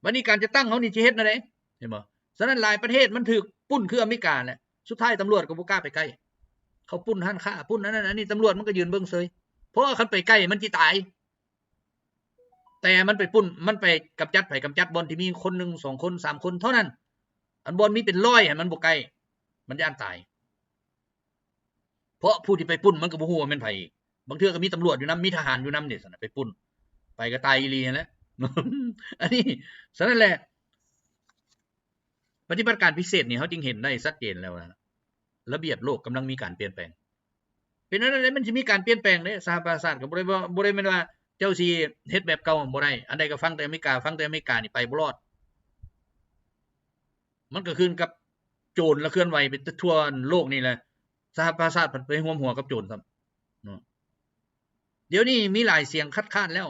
ບັດນີ້ການຈັດຕັ້ງເຮົານີ້ຊິເຮັດແນວໃດ? ເຫັນບໍ່? ສະນັ້ນຫຼາຍປະເທດມັນຖືກປຸ້ນຄືອາເມລິກາແຫຼະ, ສຸດທ້າຍຕຳຫຼວດກໍບໍ່ກ້າໄປໃກ້. ເຂົາປຸ້ນຮ້ານຄ້າ, ປຸ້ນອັນນັ້ນອັນນີ້, ຕຳຫຼວດມັນກໍຢືນເບິ່ງເຊີຍ, ເພາະວ່າຄັນໄປໃກ້ມັນຊິຕາຍ. ແຕ່ມັນໄປປຸ້ນ, ມັນໄປກຳຈັດໃຜ? ກຳຈັດບ່ອນທີ່ມີຄົນໜຶ່ງ ສອງຄົນ ສາມຄົນເທົ່ານັ້ນ. ອັນບ່ອນມີເປັນຮ້ອຍຫັ້ນມັນບໍ່ໃກ້, ມັນຢ້ານຕາຍ. ເພາະຜູ້ທີ່ໄປປຸ້ນມັນກໍບໍ່ຮູ້ວ່າແມ່ນໃຜອີກ, ບາງເທື່ອກໍມີຕຳຫຼວດຢູ່ນຳ, ມີທະຫານຢູ່ນຳເດ, ຊັ້ນນະໄປປຸ້ນ, ໄປກໍຕາຍອີ່ຫຼີຫັ້ນແຫຼະ. ອັນນີ້ ສະນັ້ນແຫຼະ ປະຕິບັດການພິເສດນີ້ ເຮົາຈຶ່ງເຫັນໄດ້ຊັດເຈນແລ້ວວ່າ ລະບຽບໂລກກຳລັງມີການປ່ຽນແປງ. ເປັນແນວໃດມັນຊິມີການປ່ຽນແປງເດ້. ສະຫະປະຊາຊາດກໍບໍ່ໄດ້ວ່າ, ບໍ່ໄດ້ແມ່ນວ່າເຈົ້າຊິເຮັດແບບເກົ່າບໍ່ໄດ້. ອັນໃດກໍຟັງແຕ່ອາເມລິກາ, ຟັງແຕ່ອາເມລິການີ້ໄປບໍ່ລອດ. ມັນກໍຂຶ້ນກັບໂຈນລະເຄື່ອນໄຫວໄປທົ່ວໂລກນີ້ແຫຼະ. ສະຫະປະຊາຊາດພັດໄປຮ່ວມຫົວກັບໂຈນຊ້ຳເນາະ. ດຽວນີ້ມີຫຼາຍສຽງຄັດຄ້ານແລ້ວ.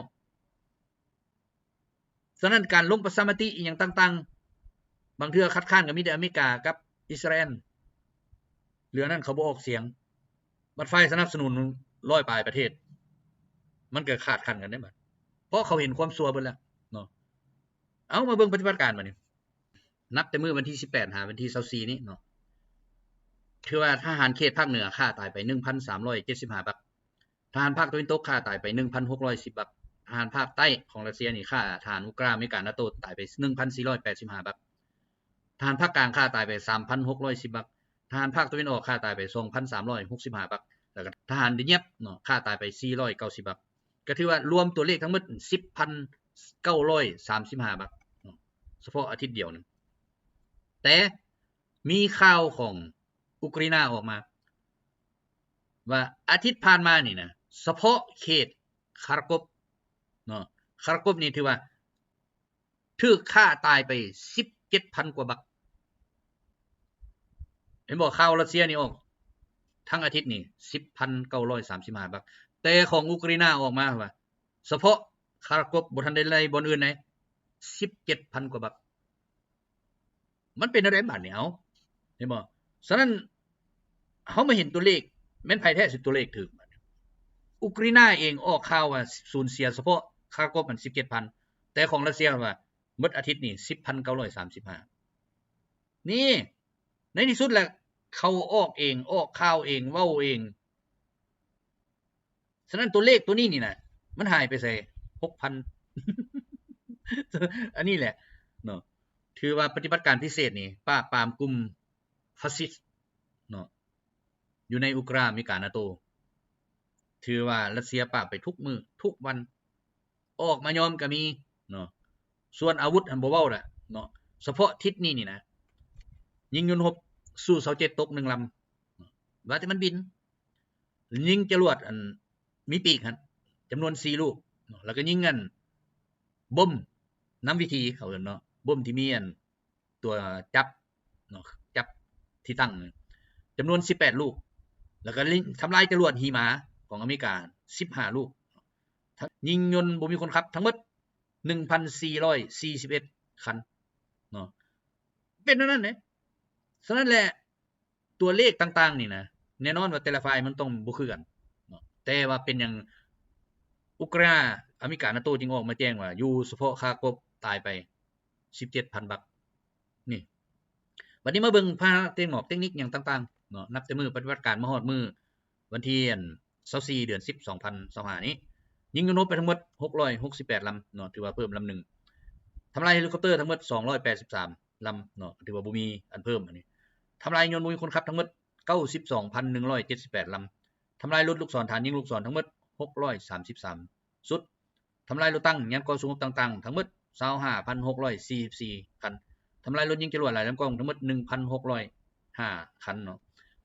ສະນັ້ນການລົງປະຊາມະຕິອີ່ຫຍັງຕ່າງໆ ບາງເທື່ອຄັດຄ້ານກໍມີແຕ່ອາເມລິກາກັບອິດສະຣາແອນ, ເຫຼືອນັ້ນເຂົາບໍ່ອອກສຽງ. ບັດຝ່າຍສະໜັບສະໜູນຮ້ອຍປາຍປະເທດ ມັນກໍຂາດຂັນກັນເດ້ບັດ, ເພາະເຂົາເຫັນຄວາມຊົ່ວເບິດແລ້ວເນາະ. ເອົາ ມາເບິ່ງປະຕິບັດການບັດນີ້. ນັບແຕ່ມື້ວັນທີສິບແປດຫາວັນທີຊາວສີ່ນີ້ເນາະ, ຖືວ່າທະຫານເຂດພາກເໜືອຂ້າຕາຍໄປໜຶ່ງພັນສາມຮ້ອຍເຈັດສິບຫ້າບັກ, ທະຫານພາກຕາເວັນຕົກຂ້າຕາຍໄປໜຶ່ງພັນຫົກຮ້ອຍສິບບັກ, ທະຫານພາກໃຕ້ຂອງຣັດເຊຍນີ້ຂ້າທະຫານອຸກຣາ ອາເມລິກາ ນາໂຕ ຕາຍໄປໜຶ່ງພັນສີ່ຮ້ອຍແປດສິບຫ້າບັກ, ທະຫານພາກກາງຂ້າຕາຍໄປສາມພັນຫົກຮ້ອຍສິບບັກ, ທະຫານພາກຕາເວັນອອກຂ້າຕາຍໄປສອງພັນສາມຮ້ອຍຫົກສິບຫ້າບັກ, ແລ້ວກໍທະຫານດະນຽບເນາະ ຂ້າຕາຍໄປສີ່ຮ້ອຍເກົ້າສິບບັກ. ກໍຖືວ່າລວມຕົວເລກທັງໝົດສິບພັນເກົ້າຮ້ອຍສາມສິບຫ້າບັກເນາະ ສະເພາະອາທິດດຽວໜຶ່ງ. ແຕ່ມີຂ່າວຂອງອຸກຣາຍນາອອກມາວ່າ ອາທິດຜ່ານມານີ້ນະ ສະເພາະເຂດຄາຣາໂກບເນາະ, ຄາຣາໂກບນີ້ຖືວ່າ ຖືກຂ້າຕາຍໄປສິບເຈັດພັນກວ່າບັກ. ເຫັນບໍ່? ຂ່າວຣັດເຊຍນີ້ອອກທັງອາທິດນີ້ສິບພັນເກົ້າຮ້ອຍສາມສິບຫ້າບັກ, ແຕ່ຂອງອຸກຣາຍນາອອກມາວ່າ ສະເພາະຄາຣາໂກບ, ບໍ່ທັນໄດ້ໄລ່ບ່ອນອື່ນໃດ, ສິບເຈັດພັນກວ່າບັກ. ມັນເປັນແນວໃດບາດນີ້ ເອົາ ເຫັນບໍ່? ສະນັ້ນ ເຮົາມາເຫັນຕົວເລກ ແມ່ນໃຜແທ້ຊິຕົວເລກຖືກ? ອຸກຣາຍນາເອງອອກຂ່າວວ່າສູນເສຍສະເພາະຄາຣາໂກບຫັ້ນສິບເຈັດພັນ, ແຕ່ຂອງຣັດເຊຍວ່າໝົດອາທິດນີ້ສິບພັນເກົ້າຮ້ອຍສາມສິບຫ້າ. ນີ້ ໃນທີ່ສຸດແຫຼະ ເຂົາອອກເອງ, ອອກຂ່າວເອງ, ເວົ້າເອງ. ສະນັ້ນຕົວເລກຕົວນີ້ນີ້ນະ ມັນຫາຍໄປໃສ? ຫົກພັນ. ອັນນີ້ແຫຼະເນາະ ຖືວ່າປະຕິບັດການພິເສດນີ້ປາບປາມກຸ່ມຟາຊິດເນາະ ຢູ່ໃນອຸກຣາ ອາເມລິກາ ນາໂຕ. ຖືວ່າຣັດເຊຍປາບໄປທຸກມື້ທຸກວັນ ອອກມາຍອມກໍມີເນາະ. ສ່ວນອາວຸດຫັ້ນບໍ່ເວົ້າລະເນາະ. ສະເພາະທິດນີ້ນີ້ນະ ຍິງຍົນຮົບ ຊູຊາວເຈັດ ຕົກໜຶ່ງລຳ ວ່າແຕ່ມັນບິນ. ຍິງຈະຫຼວດອັນມີປີກຫັ້ນ ຈຳນວນສີ່ລູກເນາະ ແລ້ວກໍຍິງອັນບົມນຳວິຖີ ເຂົາເອີ້ນເນາະ ບົມທີ່ມີອັນຕົວຈັບເນາະ ຈັບທີ່ຕັ້ງ ຈຳນວນສິບແປດລູກ ແລ້ວກໍຍິງທຳລາຍຈະຫຼວດຫິມະຂອງອາເມລິກາສິບຫ້າລູກ ຍິງຍົນບໍ່ມີຄົນຂັບທັງໝົດໜຶ່ງພັນສີ່ຮ້ອຍສີ່ສິບເອັດຄັນເນາະ. ເປັນແນວນັ້ນເດ້. ສະນັ້ນແຫຼະ ຕົວເລກຕ່າງໆນີ້ນະ ແນ່ນອນວ່າແຕ່ລະຝ່າຍມັນຕ້ອງບໍ່ຄືກັນເນາະ. ແຕ່ວ່າເປັນຫຍັງອຸກຣາ ອາເມລິກາ ນາໂຕ ຈຶ່ງອອກມາແຈ້ງວ່າ ຢູ່ສະເພາະຄ່າກົບຕາຍໄປສິບເຈັດພັນບັກ. ນີ້ ບັດນີ້ມາເບິ່ງພາຫະນະເຕັກງອກເຕັກນິກຫຍັງຕ່າງໆເນາະ ນັບແຕ່ມື້ປະຕິບັດການມາຮອດມື້ວັນທີ ອັນ ຊາວສີ່ ເດືອນສິບ ສອງພັນຊາວຫ້ານີ້ ຍິງຍົນຮົບໄປທັງໝົດຫົກຮ້ອຍຫົກສິບແປດລຳເນາະ ຖືວ່າເພີ່ມລຳໜຶ່ງ. ທຳລາຍເຮລິຄອບເຕີທັງໝົດສອງຮ້ອຍແປດສິບສາມລຳເນາະ ຖືວ່າບໍ່ມີອັນເພີ່ມ. ອັນນີ້ທຳລາຍຍົນບໍ່ມີຄົນຂັບທັງໝົດເກົ້າສິບສອງພັນໜຶ່ງຮ້ອຍເຈັດສິບແປດລຳ. ທຳລາຍລົດລູກສອນ ຖານຍິງລູກສອນ ທັງໝົດຫົກຮ້ອຍສາມສິບສາມຊຸດ. ທຳລາຍລົດຕັງ ຍານຕໍ່ສູ້ຮົບຕ່າງໆ ທັງໝົດຊາວຫ້າພັນຫົກຮ້ອຍສີ່ສິບສີ່ຄັນ. ທຳລາຍລົດຍິງຈະຫຼວດຫຼາຍລຳກ້ອງ ທັງໝົດໜຶ່ງພັນຫົກຮ້ອຍຫ້າຄັນເນາະ.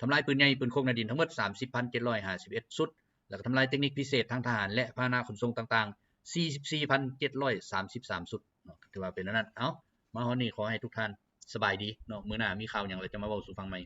ທຳລາຍປືນໃຫຍ່ ປືນໂຄກໜ້າດິນ ທັງໝົດສາມສິບພັນເຈັດຮ້ອຍຫ້າສິບເອັດຊຸດ ແລ້ວກໍທຳລາຍເຕັກນິກພິເສດທາງທະຫານ ແລະ ພາຫະນະຂົນສົ່ງຕ່າງໆສີ່ສິບສີ່ພັນເຈັດຮ້ອຍສາມສິບສາມຊຸດເນາະ. ຖືວ່າເປັນອັນນັ້ນ. ເອົາ ມາຮອດນີ້ຂໍໃຫ້ທຸກທ່ານສະບາຍດີເນາະ. ມື້ໜ້າມີຂ່າວຫຍັງແລ້ວຈະມາເວົ້າສູ່ຟັງໃໝ່.